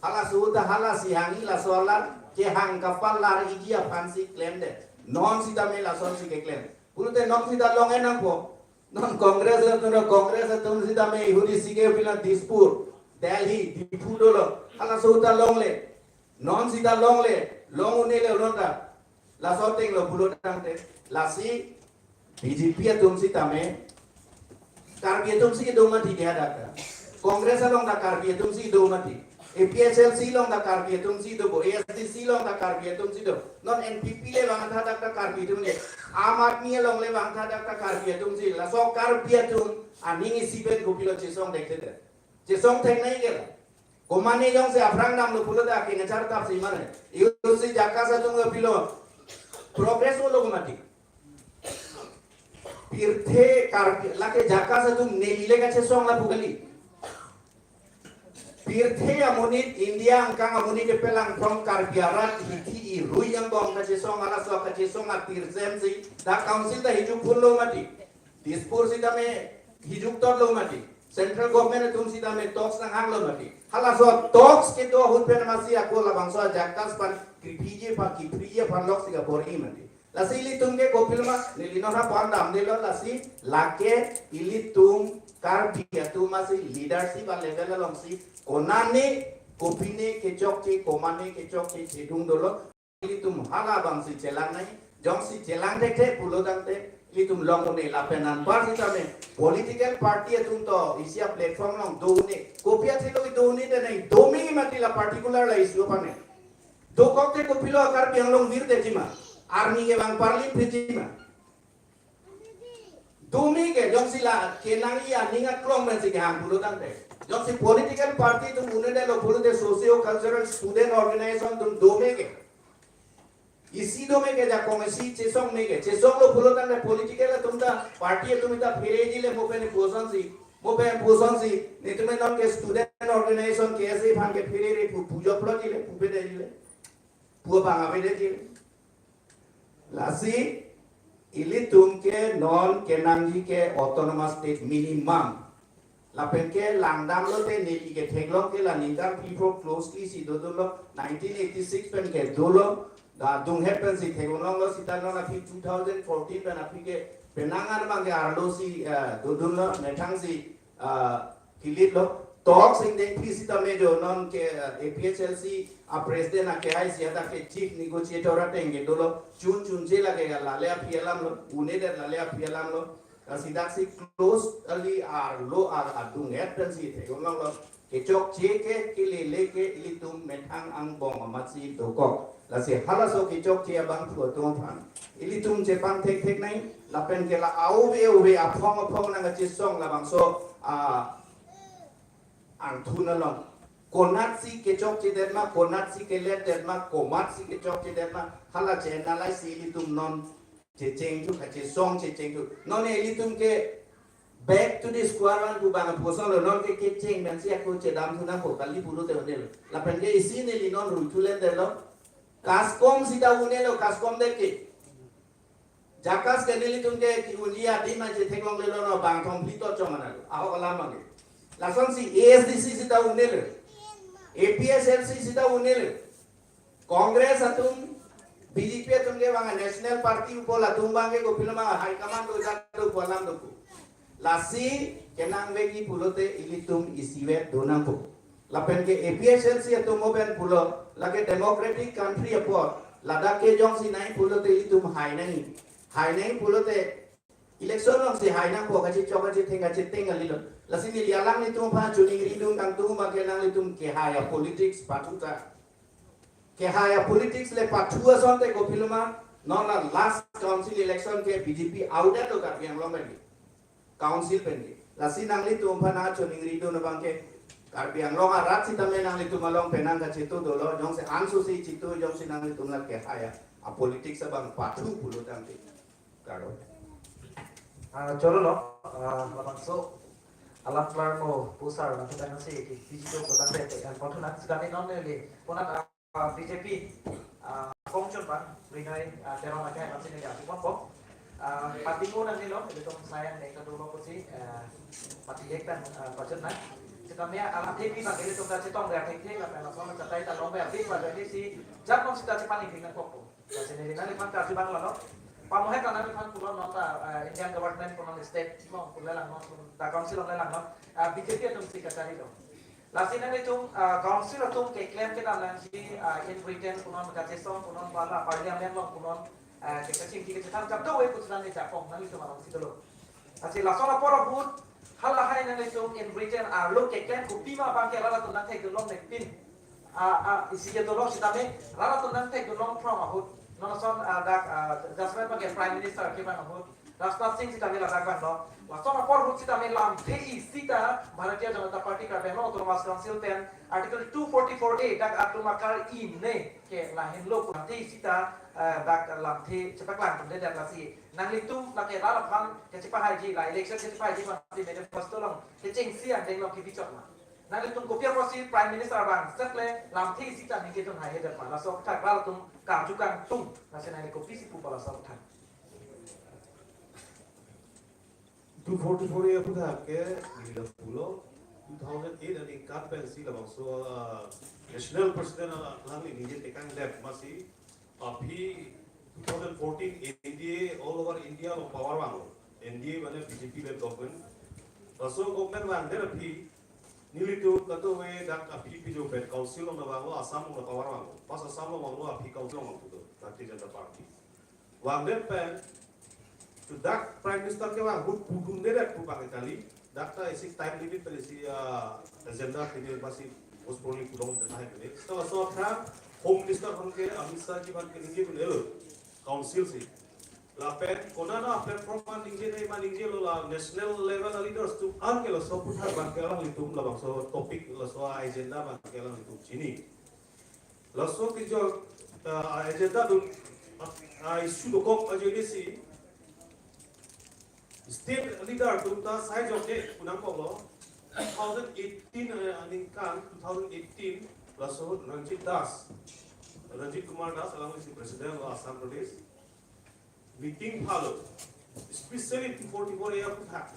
Halaso ta halasi hangji laso alam kehang kapalar iji aphansi klemde. Non sitame lasonsi keklem. Pulote non sita long-e nangpo. Non Congress atum, Congress atum sitame ihudi sige pila Dispur, Delhi, Diphu dolo. Halaso ta longle. Non sita longle. Long un-e le non ta. Laso ateng lo pulo tangte. Lasi B J P atum sitame, Karbi atumsi kedo mati ke hadak ta. Congress along ta Karbi atum si do mati. A P H L C along ta Karbi atum si do bo. A S D C along ta Karbi atum si do. Non N P P le vang tha dak ta Karbi atum le. Aam Aadmi along le vang tha dak ta Karbi atum si. Laso Karbi atum aning isi pen kopilo chesong thekthe. Chesong thek nangji ke. Komane jongsi aphrang damlo pulote akengchar tap si mane. Isi JACAS atum kopilo progress lo mati. Pirthe Karbi lake JACAS atum neli le kachesong lapu kali. Pirthe amonit, India angkang amonit kepelang from Karbi arat hithi irui angbong kachesong, halaso kachesong apirjem si dak council ta hijuk phunlo mati. Dispur sitame hijuk totlo mati. Central government atum sitame talks nanghanglo mati. Halaso talks kedo ahut pen masi ako labangso JACAS aphan kiphiji aphan kiphiji aphan lok si kabor-i mati. Lasi ilitum ke kopilo ma, neli non ha pon damdelo, lasi lake ilitum Karbi atum masi leadership a level along si konane kopine kechokche, komane kechokche chedung dolo. Ilitum hala abang si chelang nangji, jongsi chelang thekthe pulo tangte ilitum long un-e. Lapen anpar sitame political party atum to isi a platform along do un-e. Kopi athilo do un-e te nangji, do me mati la particular la issue aphan ne. Dokok te kopilo Karbi Anglong virde jima. Arni ke bang parlin phi jima. Do me ke jongsi la kenangji aning aklong pen si kehang pulo tangte. Jongsi political party atum un-edetlo pulote socio cultural student organization atum do me ke. Isi do me ke, jakong isi chesong me ke. Chesonglo pulo tangte political atum ta party atum ta phereji le mo pen puson si. Mo pen puson si. Netum non ke student organization K S A aphan ke pherere pu pujo plot ji le pu pede ji le. Pu bang apede ji le. Lasi ilitum ke non kenangji ke autonomous state minimum. Lapen ke langdamlo te neli ke theklong ke la ningkan phli phro closely si dodunlo, nineteen eighty-six pen ke dolo, da adung het pen si theklonglo sita non aphi two thousand fourteen pen aphi ke penang an abang ke arlo si, eh, dodunlo, methang si, ah, kilitlo. Talks ingdeng phi sitame jo non ke, eh, A P H L C a president a kehai si ata ke chief negotiator ateng ke dolo, chun chunche lake lale aphi alamlo, une det lale aphi alamlo. Lasi dak si close kali arlo ar adung het pen si theklonglo. Kechokche ke, kelele ke ilitum methang angbong amat si dokok. Lasi halaso kechokche abangphu atum aphan ilitum chepangthek thek nangji, lapen ke la auve uve aphong aphong nangkachesong labangso, ah, angthun along. Konat si kechokchedet ma, konat si keletdet ma, komat si kechokchedet ma, hala che-analyze si ilitum non chechengthu, kachesong chechengthu. Non ilitum ke back to the square one pu bang apusonlo, non ke kecheng pen si ako chedamthu nangpo kali pulote un-elo. Lapen ke isi neli non ruithu lendetlo. CASCOM sita un-elo, CASCOM det ke. JACAS ke nelitum ke ki-unji adim an chetheklonglelo, non bang thom phli to chong analo. Ahok alam abang ke. Lasonsi A S D C sita un-elo. A P H L C sita un-elo. Congress atum, B J P atum ke bang national party upo, latum abang ke kopilo ma high command do jat do pu alam dopo. Lasi kenangvekji pulote ilitum isivet do nangpo. Lapen ke A P H L C atum mo pen pulo, lake democratic country apot, ladak ke jongsi nangji pulote ilitum hai nangji. Hai nangji pulote election along si hai nangpo, kachechok kachetheng kacheteng kalilo. Lasi neli alanglitum aphan choningridun kangtung abang ke nanglitum kehai a politics pathu ta. Kehai a politics le pathu asonte kopilo ma, non la last council election ke B J P audit lo Karbi Anglong pen ke. Council pen ke. Lasi nanglitum aphan choningridun abang ke Karbi Anglong arat sitame nanglitum along penang kachitu dolo, jongsi anso si chitu, jongsi nanglitum la kehai a politics abang pathu pulo tangte. Karo. Ah, cholo lo, ah, labangso alam klarmo pusar nangketang si ki digital ko tangte, eh, pathu nang sekali non neli, konat, ah, B J P, ah, kongchun bang, Rinoi, ah, Teron lake, masih neli aku pon pon. Ah, patingo nangnelo, ilitum sayang ne kadolo pusi, eh, pati ek tan, ah, pachun nang. Sitame alam A P bang ilitum ta chetong ya thek thek, lapen lason chatai ta long ya thek, lapen si, jat non sita chepaning thek nangkok po. Lasi neli nangliphan karju abang lo. Pamohet ta nangliphan pulo non ta, eh, Indian government punon state along pulo lang non, ta council along lang non. Ah, B J P atum si kacharilo. Lasi nanglitum, ah, council atum keklem kedam nangji, ah, in written punon, kachesong punon, ba la parliament along punon, ah, kachingki kachethan kadokave pu chethan ni jakong nanglitum along si dolo. Lasi lason apor ahut, Halahai nanglitum in written arlo keklem kopima abang ke rat atum nangthekdun longle pin. A, a, isi ke dolo sitame rat atum nangthekdun long phrong ahut. Non ason, a, dak, a, Jasper abang ke Prime Minister kevang ahut. Rajnath Singh sitame ladak vanglo. Lason apor ahut sitame lamthe isi ta Bharatiya Janata Party Karbi Anglong Autonomous Council pen Article two forty-four A dak atum akar-i ne ke lahenlo pu lamthe isi ta, eh, dak lamthe chepaklangdunde dak lasi. Nanglitum lake rat aphan kachepahaiji, la election kachepahaiji masi manifesto along kechengsi angdeng along kebichot ma? Nanglitum kopi apotsi Prime Minister abang setle lamthe isi ta ningjedun haihedet ma? Laso aputhak rat atum karju kangtung, lasi nangli kopisi pupo laso aputhak? Two forty-four A aputhak ke neli pulo, two thousand eight aningkan pensi labangso, ah, National President alangli ningje tekangdet masi, aphi two thousand fourteen N D A all over India along power vanglo. N D A mane B J P led government. Laso government vangdet aphi nelitum kadokave dak aphi pijo pen council along vanglo, Assam along power vanglo. Pas Assam along vanglo aphi council along vanglo, Bharatiya Janata Party. Vangdet pen, to dak Prime Minister kevang ahut pudundedet pu abang kali, dak ta isi time limit pen isi, ah, agenda kini masi postpone pulongdet tahai kini. Setelah so aphrang Home Minister aphan ke, Amit Shah ji aphan ke ningjedunnelo, council si. Lapen konat a platform ma ningje nai ma ningjelo, la national level a leaders atum an ke laso aputhak abang ke alanglitum labangso topic, laso agenda abang ke alanglitum chini. Laso kejor, ah, agenda dun, ah, issue dokok ajoinesi state leader atum ta sai jokje pu nangkoklo. Two thousand eighteen, eh, aningkan, two thousand eighteen, laso Ranjit Das, Ranjit Kumar Das, alangli si President lo Assam Pradesh. Meeting phalo, especially two forty-four A aputhak.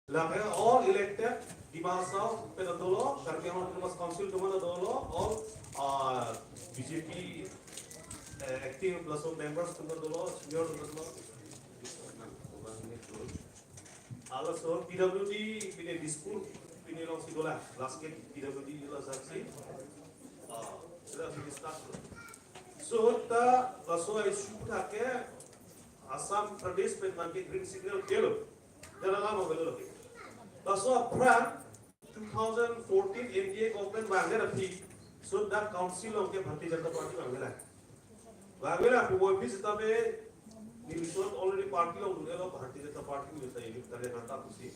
Lake all elected, Dima Hasao pen dolo, Karbi Anglong Autonomous Council atum dolo, all, uh, B J P, uh, active laso members atum dolo, senior atum dolo. Halaso P W D pine Dispur pine alongsi dolang, last ke P W D la saksi. Ah, sudah discuss lo. So ta laso issue aputhak ke Assam Pradesh pen abang ke green signal kelo. Dalam lama kelo lagi. Laso aphrang two thousand fourteen N D A government vangdet aphi, so dak council along ke Bharatiya Janata Party vangvelang. Vangvelang pu boi bis tabe, neli so already party along dunlo, Bharatiya Janata Party neli ta unit karyakarta pusi.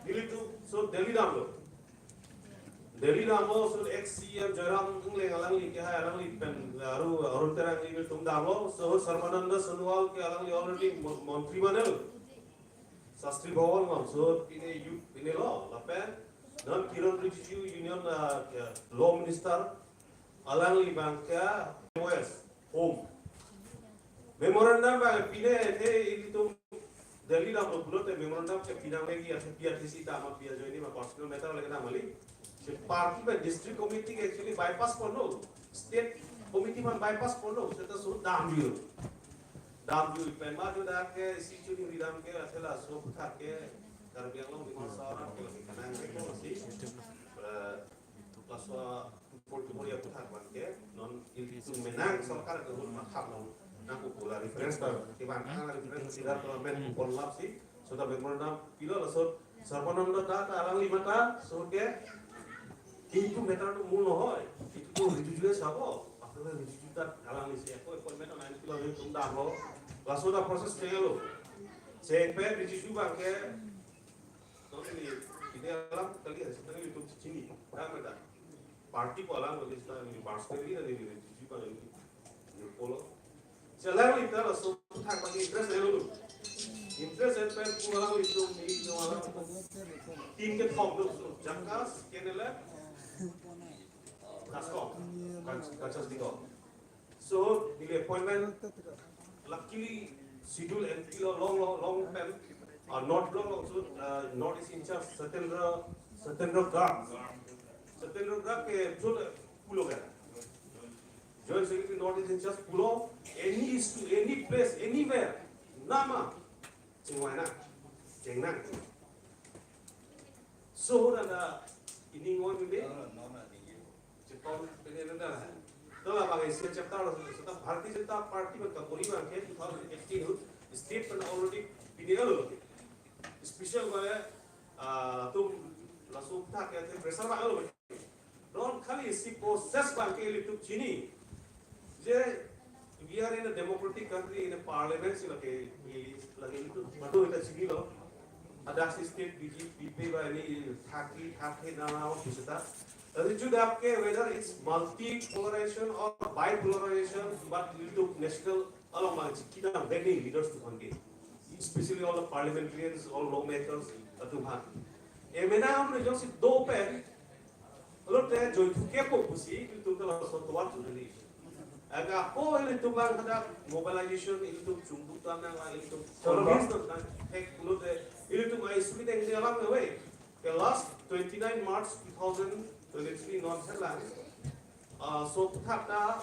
Nelitum so Delhi damlo. Delhi damlo, so ex C M Jairam Engleng alangli ke hai alangli pen, aru Arun Terang nelitum damlo, so Sarbananda Sonowal ke alangli already mo-, montri manelo. Shastri Bhavan alongso pine youth pine lo, lapen non Kiren Rijiju Union, ah, ke Law Minister, alangli abang ke West Home. Memorandum abang pine te ilitum Delhi damlo pulote memorandum ke pinang lagi, ase pia thesi ta ma pia joini ma personal matter lagi na mali. Si party pen district committee ke actually bypass ponlo, state committee aphan bypass ponlo, seta so damjui. Damjui pen ma tu dak ke isi chuni ridam ke ase laso aputhak ke Karbi Anglong Dima Hasao arat ke lake kanang ke ko si, eh, laso two forty-four A aputhak abang ke non ilitum menang sorkar ke ahut mathap long nangkok pu la reference ta kevang, nang reference sida parliament pon lap si, so ta memorandum pilo laso Sarbananda ta ta alangli mata, so ke itu matter to mul nohoi, itu to Rijiju sabo, aphrang Rijiju ta alangli si ako appointment nang pilo ilitum damlo, laso ta process chenglo. Chepe Rijiju abang ke, to ini, ini alam kali ya, sebenarnya ilitum chini, dah mereka. Party ko alam lagi sebenarnya, ini personally dan ini Rijiju abang ini, ini polo. Selang kita laso aputhak abang interest elo dulu. Interest and pen pu alanglitum ni no alam team kethom dulu. Jakas, Kenela, Kaskong, Kach-, Kachas Dikong. So, neli appointment luckily schedule and pilo long, long, long pen, uh, North Block alongso, uh, North East in-charge Satyendra, Satyendra Garg. Satyendra Garg ke so pulo ke. Joint Secretary North East in-charge pulo, any issue, any place, anywhere, nama, chingvai nang, cheng nang. So, nana, ini ngoi minde? Chepau pene nana. Tola bagai isi chapter lo, seta Bharatiya Janata Party pen kaburi abang ke two thousand eighteen ahut, state pen already pine lo. Special wale, ah, atum laso aputhak ke pressure abang lo. Non khali isi process abang ke ilitum chini. Je we are in a democratic country, in a parliament si lake, lake ilitum madu ita chinilo. Ada si state B J P, B P ba ini thaki, thaki na na office ta. Tapi juda ke whether it's multi-polarization or bi-polarization, but ilitum national along abang chikidam beni leaders atum aphan ke. Especially all the parliamentarians, all lawmakers atum aphan. Emena amri jongsi do pen, lote join to kepo pusi, ilitum ke laso tovar tu dali. Aga po ilitum abang hadak mobilization, ilitum chungduk tanang la, ilitum Cholo. Convince tanang, hek lote, ilitum ai suki deng de alam away. Ke last twenty-nine March two thousand twenty-three non headline. Ah, so thak ta,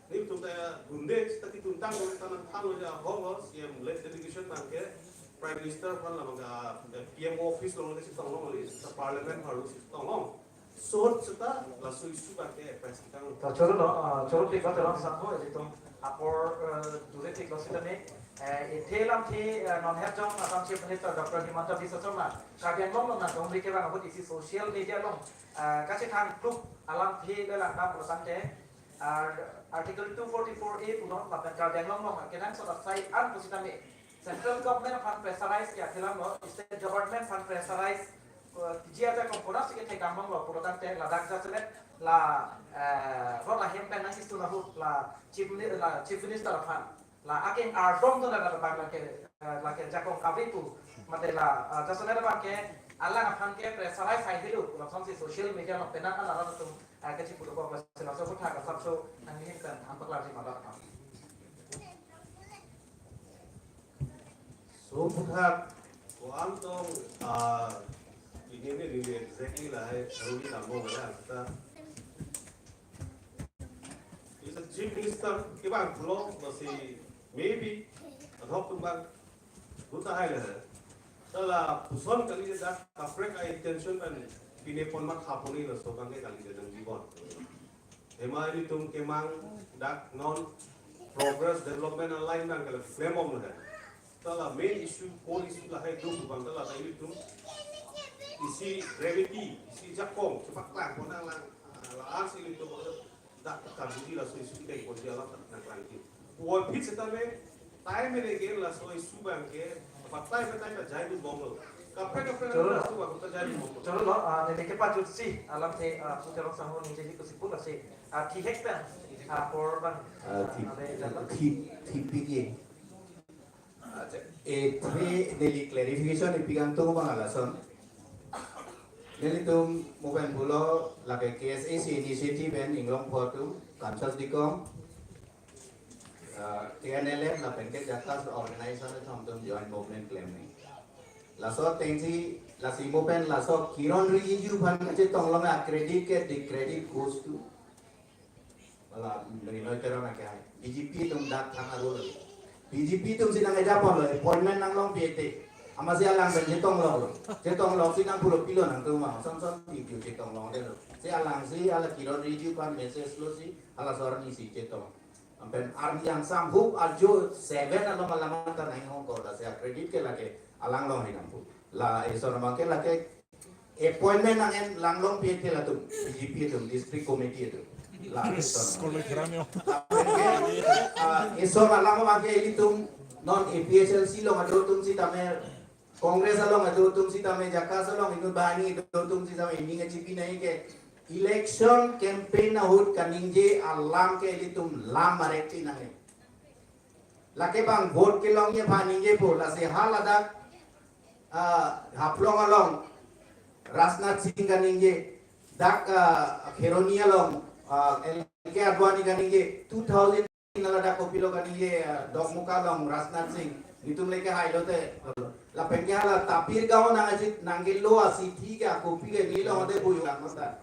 ilitum ta gunde, ta kituntang, ta nang thang lo ja, hong lo, C M led delegation abang ke, Prime Minister aphan la abang ke, P M O office along si tong long, ta parliament aphan si tong long. So, seta laso issue abang ke press tang. To cholo lo, ah, cholo tik ba tolong sako, ilitum apor, eh, dure tik lo sitame, eh, ithe lamthe, eh, non het jong Assam Chief Minister Doctor Himanta Biswa Sarma, Karbi Anglong along nangdongri ke abang ahut isi social media along, eh, kachethang kluk alamthe le langdam pulotangte, ah, Article two forty-four A punon lapen Karbi Anglong along kenangsot asai an pusitame, Central Government aphan pressurize ke alam lo, State Government aphan pressurize, eh, T G R ta komponas ke thekdam abang lo, pulotangte ladak jasemet la, eh, rot ahem pen nang istu na ahut la Chief Mini-, la Chief Minister aphan, la akeng ardom tu na abang lake, eh, lake jakong kave pu, mate la, eh, jasemet abang ke alang aphan ke pressurize hai helo, lasonsi social media along penang an arat atum, eh, kachipulo ko, laso aputhak asapso nangli ahin pen than paklar ji ma dak aphan. So aputhak ko-an tong, ah, ini ni really exactly lahai, really lamo ya, kita. Is a Chief Minister ke abang pulo, masi maybe ad hoc atum abang, buta hai le. Ta lapuson kali dak kaprek a-intention pen pine pon ma khaponi laso abang ke kali nangji bon. Ema ilitum kemang dak non progress development align abang ke la klembom lo. Ta la main issue, core issue lahai do abang ta la ta ilitum isi gravity, isi jakong, chepaklang pon nang lang, ah, la-an si ilitum dak karjuji laso issue ke ko dia la nang klangji. Puvoiphit setame time and again laso issue abang ke, batai batai ta jai dun bom lo. Kaprek kaprek Cholo. Laso abang ta jai dun bom lo. Cholo lo, ah, neli kepachutsi alamthe, ah, Pu Terang Sangho ningjeji pusi pu lasi, ah, thihek pen, ah, apor abang, Ah, ah, thi-, ave jalo. Thi-, thipik ye. Acha, ethe neli clarification ipi kangtung abang lason. Nelitum mo pen pulo lake K S A C initiative pen Inglongpho atum, Kansas Dikong, ah, K N L F lapen ke JACAS organization atum atum joint movement klemji. Laso atengsi, lasi mo pen laso Kiren Rijiju aphan chetong long a-credit ke the credit goes to Wala, Rinoy Teron ake hai. B J P atum dak thang arul. B J P atum si nang-eja pon lo, appointment nanglongpi ete. Amatsi alang pen chetong lok lo. Chetong lok si nang pulo pilo nangtum ma. Son son ti piu chetong lok de lo. Si alangsi hala Kiren Rijiju aphan message lo si, hala sor ni si chetong. Ampen arni angsam hup ajo seven along alam ta nang hong ko la si a-credit ke lake alang long hi nang pu. La eson abang ke lake appointment nang-en langlongpi ete latum, B J P atum, district committee atum. La, eson. School with Ramyo. Lapen ke, ah, eson alam abang ke ilitum non A P H L C along ado atum sitame, Congress along ado atum sitame, JACAS along inut banghini ado atum sitame, ining achipi nai ke election campaign ahut kaningje alam ke ilitum lam marek ti nang. Lake abang vote kelongji aphan ningjepo, lasi haladak, ah, Haflong along Rajnath Singh kaningje, dak, ah, Kheroni along, ah, L K Advani kaningje, two thousand ladak kopilo kaningje, ah, Dokmoka along Rajnath Singh, nelitum lake hai lote. Lapen ke hala Tapir Gaon nang ajit nangkelo asithi ke akopi ke neli along ate buyu lang kota.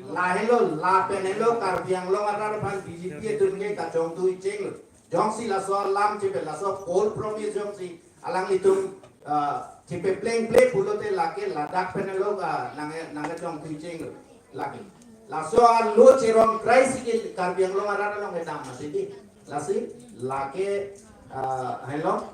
Lahelo, lapen helo Karbi Anglong arat aphan B J P atum ke kachongtui chenglo. Jongsi laso alam chepe, laso poll promise jongsi alanglitum, ah, chepeplengple pulote lake ladak pen helo, ah, nang, nangkachongtui chenglo. Lake. Laso alo cheron krai si ke Karbi Anglong arat along kedam mati di. Lasi, lake, ah, helo.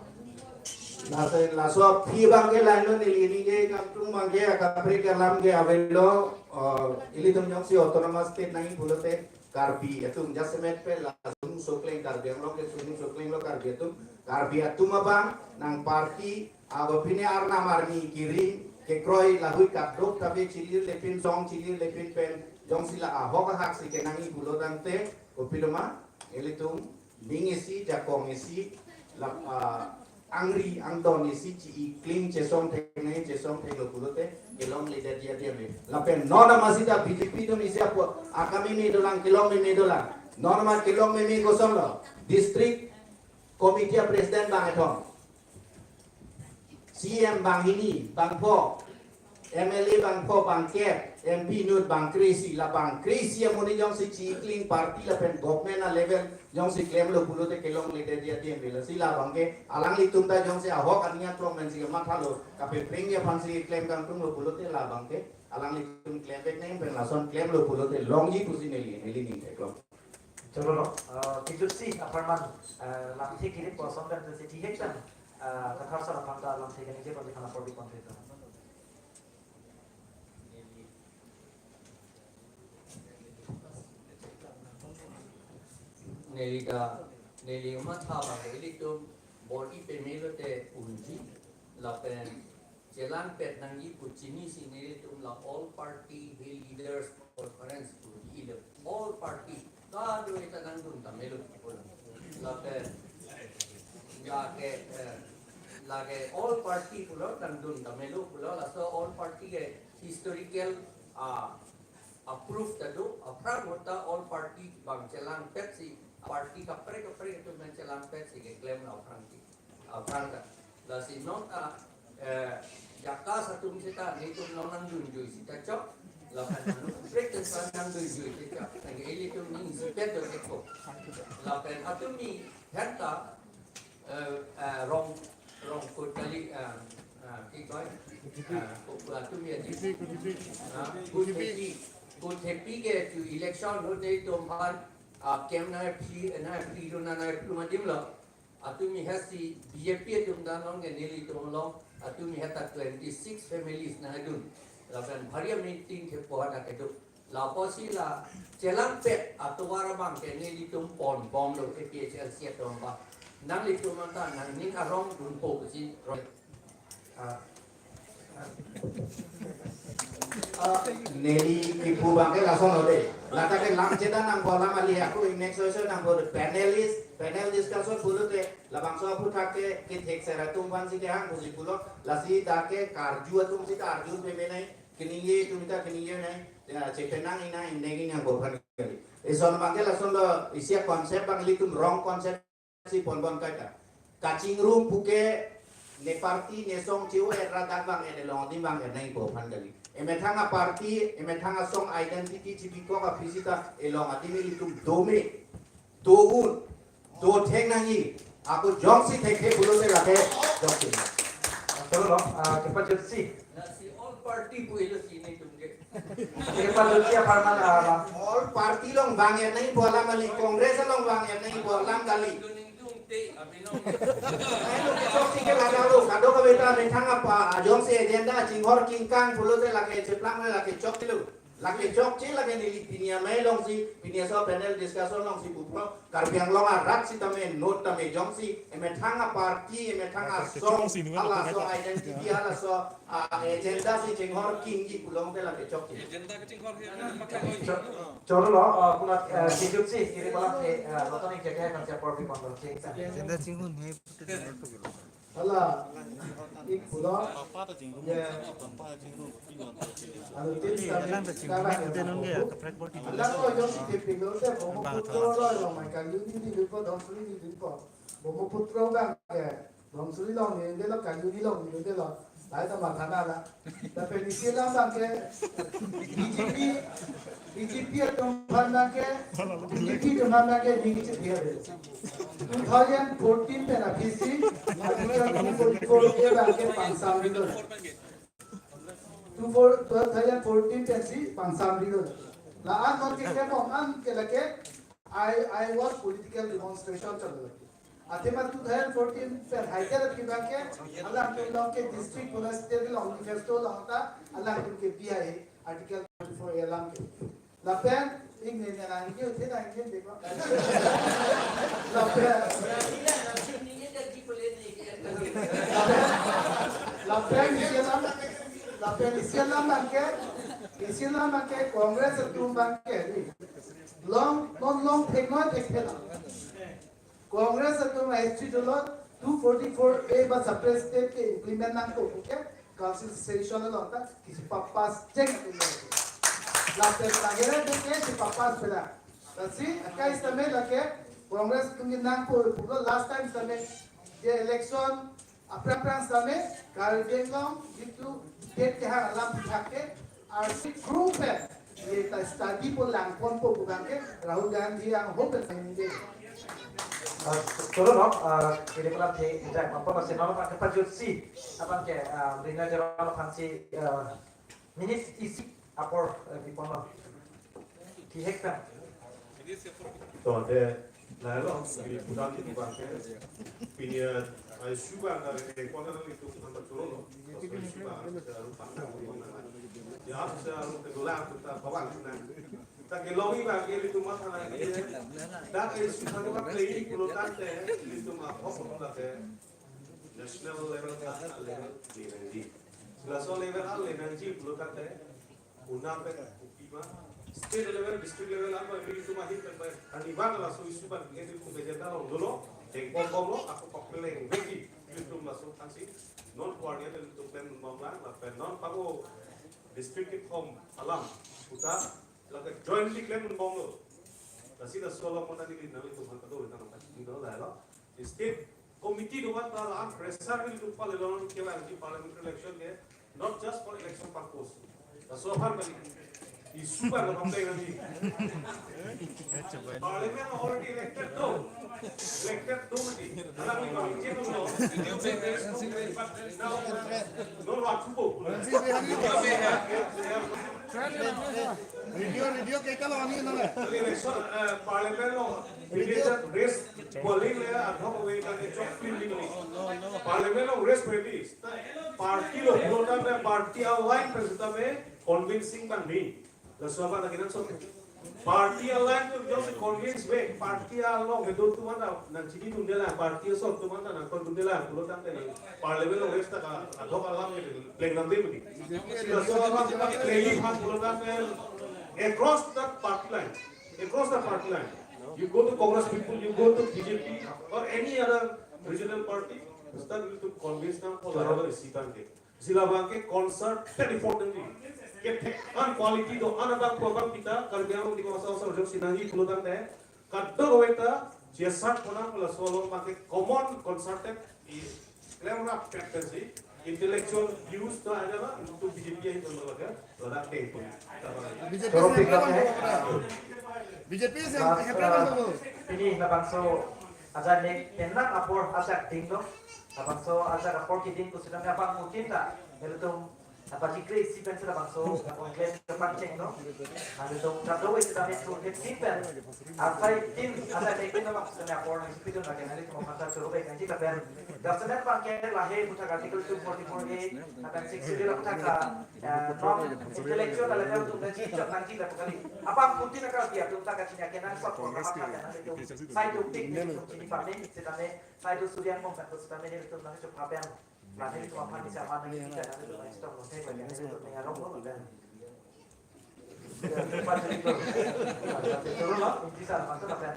Laso, laso aphi abang ke lahenlo, neli ningje kangtung abang ke, akaprek alam ke avelo, eh, ilitum jongsi autonomous state nangji pulote Karbi atum jasemet pen la sung sokleng, Karbi Anglong ke sung sokleng lo Karbi atum, Karbi atum abang nang party, abo pine arnam arni kiri kekroi lahui kadokave chilir lepin, song chilir lepin pen jongsi la ahok ahak si kenangji pulo tangte, kopilo ma, ilitum ning isi, jakong isi, la, ah, angri angdon isi, chi-i kling chesong thek nangji, chesong theklo pulote kelongledetji adim ave. Lapen non amat sita B J P atum isi apo akam meme dolang, kelong meme dolang. Non amat kelong meme kosonlo, district committee president bang kethom, C M bang hini, bang pho, M L A bang pho, bang kep, M P inut bang kre-isi, la bang kre-isi amonit jongsi chi-i kling party lapen government a level jongsi klemlo pulote kelongledetji adim ave. Lasi la abang ke alanglitum ta jongsi ahok aning aklong pensi kemathalo, kapeprengji aphansi klem kangtunglo pulote la abang ke alanglitum klem vek nangji pen lason klemlo pulote longji pusi neli, neli ning theklong. Cholo lo, ah, kejutsi apharman, ah, lamthe kiri kosonpen si thihek pen, ah, Kathar sir aphan ta lamthe kaningje pon, aphan apor bikon theklong. Neli ta, neli matha abang ke ilitum bor-i pemelo te unji, lapen chelangpet nangji pu chinisi nelitum la all party leaders conference pu ilo. All party, kado ita nangdun ta melo pulo. Lapen lake, eh, lake all party pulo nangdun ta melo pulo, laso all party ke historical, ah, approve ta do, aphrang ahut ta all party bang chelangpet si, party kaprek kaprek atum bang chelangpet si keklem la aphrang ti. Aphrang ta. Lasi non ta, eh, JACAS atum seta nelitum non nangdunjui seta chok. Lapen non kaprek atum ta nangdunjui seta chok. Nang ilitum ning sipet do eko. Lapen atumi henta, eh, eh, rong, rong kut kali, eh, eh, ki koi, eh, ko-, atumi adi. Ah, kut hepi, kut hepi ke chu election ahut nelitum aphan, ah, kem nangphi, nangphi do nangphi do adim lo. Atumi hasi B J P atum ta non ke nelitum along, atumi heta twenty six families nangdun. Lapen bhari meeting thepo hana kedo. Lapusi la chelangpet atovar abang ke nelitum ponbomlo A P H L C atum abang. Nanglitum anta nangning arong dunpo pusi rong. Ah. Ah, neli kipu abang ke lason lo de. Lata ke lam chedan nangpo, lam ali aku next session nangpo de panelist, panel discussion pulote labangso aphuthak ke kethek sera atum aphan si kehang pusi pulo, lasi dak ke karju atum sita arju peme nangji, keningje atum sita keningje nangji, ya, chepenang ina indeng ina bo aphan kali. Eson abang ke lason lo, isi a-concept abang ilitum wrong concept si ponbom kaita. Kachingrum puke ne party ne song che-o-et ra dak bang-et, elong adim bang-et nangji pu aphan kali. Emethang a-party, emethang asong identity chibikok aphi sita elong adim ilitum dome, do-un, dothek nangji. Ako jongsi thekthe pulote lake jongsi. Cholo lo, ah, kepajutsi. Lasi all party pu ilo si nelitum ke. Kepajutsi apharman, ah, bang. All party along bang-et nangji pu alam kali, Congress along bang-et nangji pu alam kali. Nelitum te, abinong. Ayo, chokche ke lagalo, kadokave ta methang apa, ajongsi agenda chinghor kingkang pulote lake cheplang lake chokchelo. Lake chokche lake neli pini amei alongsi, pini aso panel discussion alongsi pupo. Karbi Anglong arat sitame, note tame jongsi emethang a-party, emethang asong, halaso identity, halaso, ah, agenda si chinghor kingji pulote lake chokche. Agenda ke chinghor he, Cho-, cholo lo, ah, kuna, eh, kejutsi, iri pala, eh, eh, nonton ning keke kan siap por pi pon lo, cek sa. Agenda chinghon he. Hala, ik pulo, ye, anu tin kami, kami, anu ko jongsi kepilo te, Brahmaputra lo, lo, mai kang yuni di lupo, Dhansiri di lupo. Brahmaputra bang ke, Dhansiri along ni de lo, kang yuni along ni de lo. Lahai ta mathana la. Lapen isi alam bang ke, B J P, B J P atum aphan bang ke, B J P atum aphan bang ke, B J P atum aphan bang ke. Two thousand fourteen pen aphi si, article two forty-four A bang ke pangsamrilo. Two four, two thousand fourteen pen si pangsamrilo. La-an non ke klemon an ke lake, I, I was political demonstration chalo lake. Athema two thousand fourteen pen haijar abang ke, alangtum along ke district pu la state along manifesto along ta, alangtum ke B I A Article forty-four A alam ke. Lapen, ing ne ne nang ke, the nang ke, deko. Lapen, lapen, isi alam, lapen isi alam abang ke, isi alam abang ke, Congress atum abang ke, ni. Long, long, long, thek noi, thek thek. Congress atum a-history dolo, two forty-four A ba separate state ke implement nangpo pu ke council session along ta kisi pa-pass jeng atum lo. Lapen lagere de ke si pa-pass pela. Lasi akai sitame lake Congress atum ke nangpo pulo last time sitame je election aphrang aphrang sitame Karbi Anglong jitu state kehang alam puthak ke R C group pen ye ta study po langponpo pu abang ke Rahul Gandhi angho pen sangde. Ah, choro no, ah, kiri pala the, jai mampo masi nono abang ke pajutsi, abang ke, ah, Rina Teron aphansi, ah, minute isi apor, ah, bipono. Thihek pen. To, de, lahelo, kiri pudam di abang ke. Pini, ah, issue abang dari, eh, kota dari itu kita choro no. Issue abang, ah, rupa. Ya, sa, rupa dolang kita bawang kita. Ta kelongji abang ke ilitum matha nangji. Dak issue kami abang play pulo tangte, ilitum ahok pulo tangte. National level ka level di nangji. Laso level ale nangji pulo tangte. Una pe kopi ma. State level, district level apa ilitum ahin pen bai. Ani abang laso issue abang ke ilitum agenda along dolo. Dengpon bomlo, ako pakleng veki. Ilitum laso tangsi. Non kuarnya ilitum plan bomlang, lapen non pago district kethom alam. Puta Lake jointly claim un bomlo. Lasi laso along mona neli nanglitum aphan kado-an tang tang. Ino lahelo. State committee do-an ta la pressure nelitum pale long ke la di parliamentary election ke, not just for election purpose. Laso aphan kali. Issue abang abang lagi. Parliament already elected do. Elected do mati. Alang ni kami cek dulu. But now, no waktu po. Video, video ke kalau ani na le. Election, eh, parliament along, immediate race polling le adhok ave kan chok film ni. Parliament along race ready. Party lo pulo tangte party align pen sitame convincing abang ni. Laso abang lagi nang so. Party align tu jongsi convince ave, party along kedo atum anta nangchinidunde lang, party aso atum anta nangkondunde lang, pulo tangte nang parliament along race ta ka adhok alam ke pleng nangde mati. Laso abang kita play aphan pulo tangte across the party line, across the party line. You go to Congress people, you go to B J P or any other regional party, start to convince them for the other seat and Lasi labang ke concerted effort nangji. Kethek an quality do-an abang pu abang kita Karbi Anglong Dimasa Hasao jongsi nangji pulo tangte kadokave ta chesat ponang laso along abang ke common concerted i klemrap pet pensi intellectual views ta aja la untuk B J P ahin pen lake ladak dengpon. B J P Choro se pick up hai. B J P se Last, hepa uh, bang. Pini labangso ajak ne penang apor ajak ding do. Labangso ajak apor keding pusitame apangmutin ta nelitum apachikre isi pensi labangso apor klemkle pangcheng do. Nelitum kadokave sitame thurkep tin pen. Asai tin, asai tin tin labangso sitame apor nangchipidun lake nelitum aphan ta choro bek nangji lapen. Dasanet abang ke lahei puthak Article two forty-four A lapen Sixth Schedule puthak, eh, non intellectual level atum nangchichok nangji lapu kali. Apangmutin akal dia atum ta kachini akenangsot apor aphan ta nelitum sai atum tik nelitum chini pame sitame sai atum surya mong kan sitame nelitum nangchok phapen. Lapen nelitum aphan ni sama nangji kan nelitum nangchitong lo thek lagi nelitum nang arong lo kan. Ya, lupa jadi lo. Choro lo, inti sa lapen tu lapen,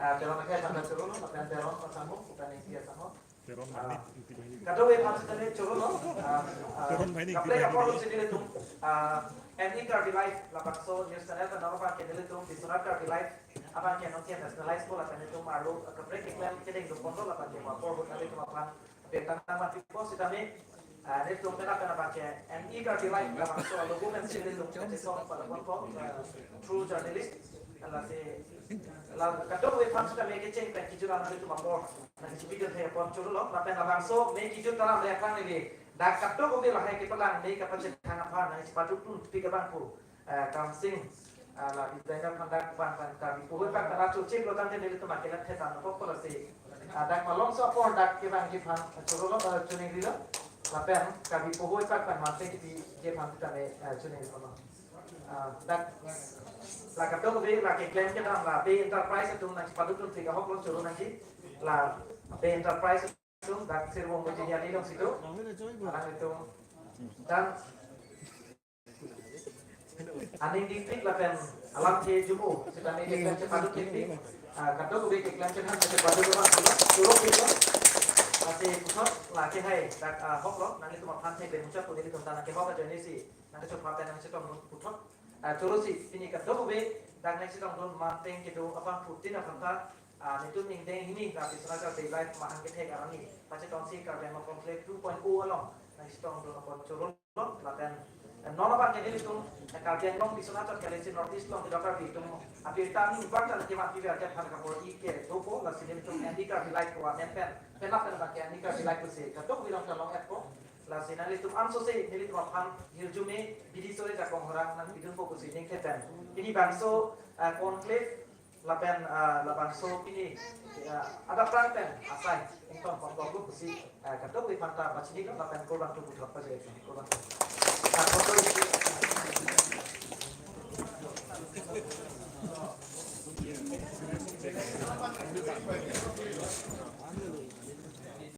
eh, Teron ke lapen choro lo, lapen Teron pasamung, lapen inti pasamung. Teron Ah, Manik, inti bahini. Kadokave aphan sitame choro lo. Ah, ah, Teron Manik, inti kaprek bahini. Apor lo sini nelitum, ah, Any Karbi Live, labangso news channel pen nang abang ke nelitum, Biswanath Karbi Live, abang ke nonke nationalize po lapen nelitum arlo, ah, kaprek keklem kedeng do ponlo lapen ke apor ahut nelitum aphan bentang nang mati po sitame, ah, nelitum pen pen abang ke Any Karbi Live, labangso alogo pen si nelitum kachesong pada ponpo, ah, through journalist, lasi, la kadokave aphan sitame kecheng pen kejut an nelitum apor nangchipidun thek apor choro lo, lapen labangso me kejut alam le aphan neli dak kadokave lahei kepalang me kapachethang aphan nangchipadukdun pik abang pu, eh, Kamsing, eh, la designer aphan dak abang abang kami puhoi abang kala chochik lo tangte nelitum akelat thetan apor apor lasi. Ah, dak malomso apor dak kevangji aphan chorolo, eh, choningrilo. Lapen Karbi Poho Apak pen mate kipiji aphan tame, eh, choningrilo. Ah, dak la kadokave la keklem kedam la Bey Enterprise atum nangchepadukdun tik ahok lo choro nangji. La Bey Enterprise atum dak Sirvong Bujini along situ. Alanglitum dan aning dingpik lapen alamthe jumo sitame keklem chepaduk dingpik. Ah, kadokave keklem chethan chepaduk dingpik. Choro pik lo. Lasi puthot la kehai dak, ah, ahok lo, nanglitum aphan thek pen muchot pu nelitum ta nangkehok ajoine si nangkechok papen nangchetongdun puthot. Ah, choro si pini kadokave dak nangchetongdun manteng kedo aphan putin aphan ta, ah, netum ingdeng hini la Biswanath Karbi Live mahang kethek arni pachetongsi Karbi Anglong Conclave two point oh along nangchetongdun apot choro lo. Lapen, eh, non abang ke nelitum, eh, Karbi Anglong Biswanath Chotkaling si North East along kedo Karbi atum apirta ning bang ta kevan piver ke aphan kabor-i kedopo, lasi nelitum M D Karbi Live pu amen pen, penap pen abang ke M D Karbi Live pusi kadokave along ta long-etpo. Lasi nanglitum ansose nelitum aphan hirjume bidi sore jakong horang nangpidunpo pusi ningklepen. Pini bangso, eh, conclave lapen, ah, labangso pini, ah, adap prang pen asai ington pon kok pusi, ah, kadokave aphan ta pachinilo lapen kurvangthu puthot pajir kurvangthu. Ah, photo isi.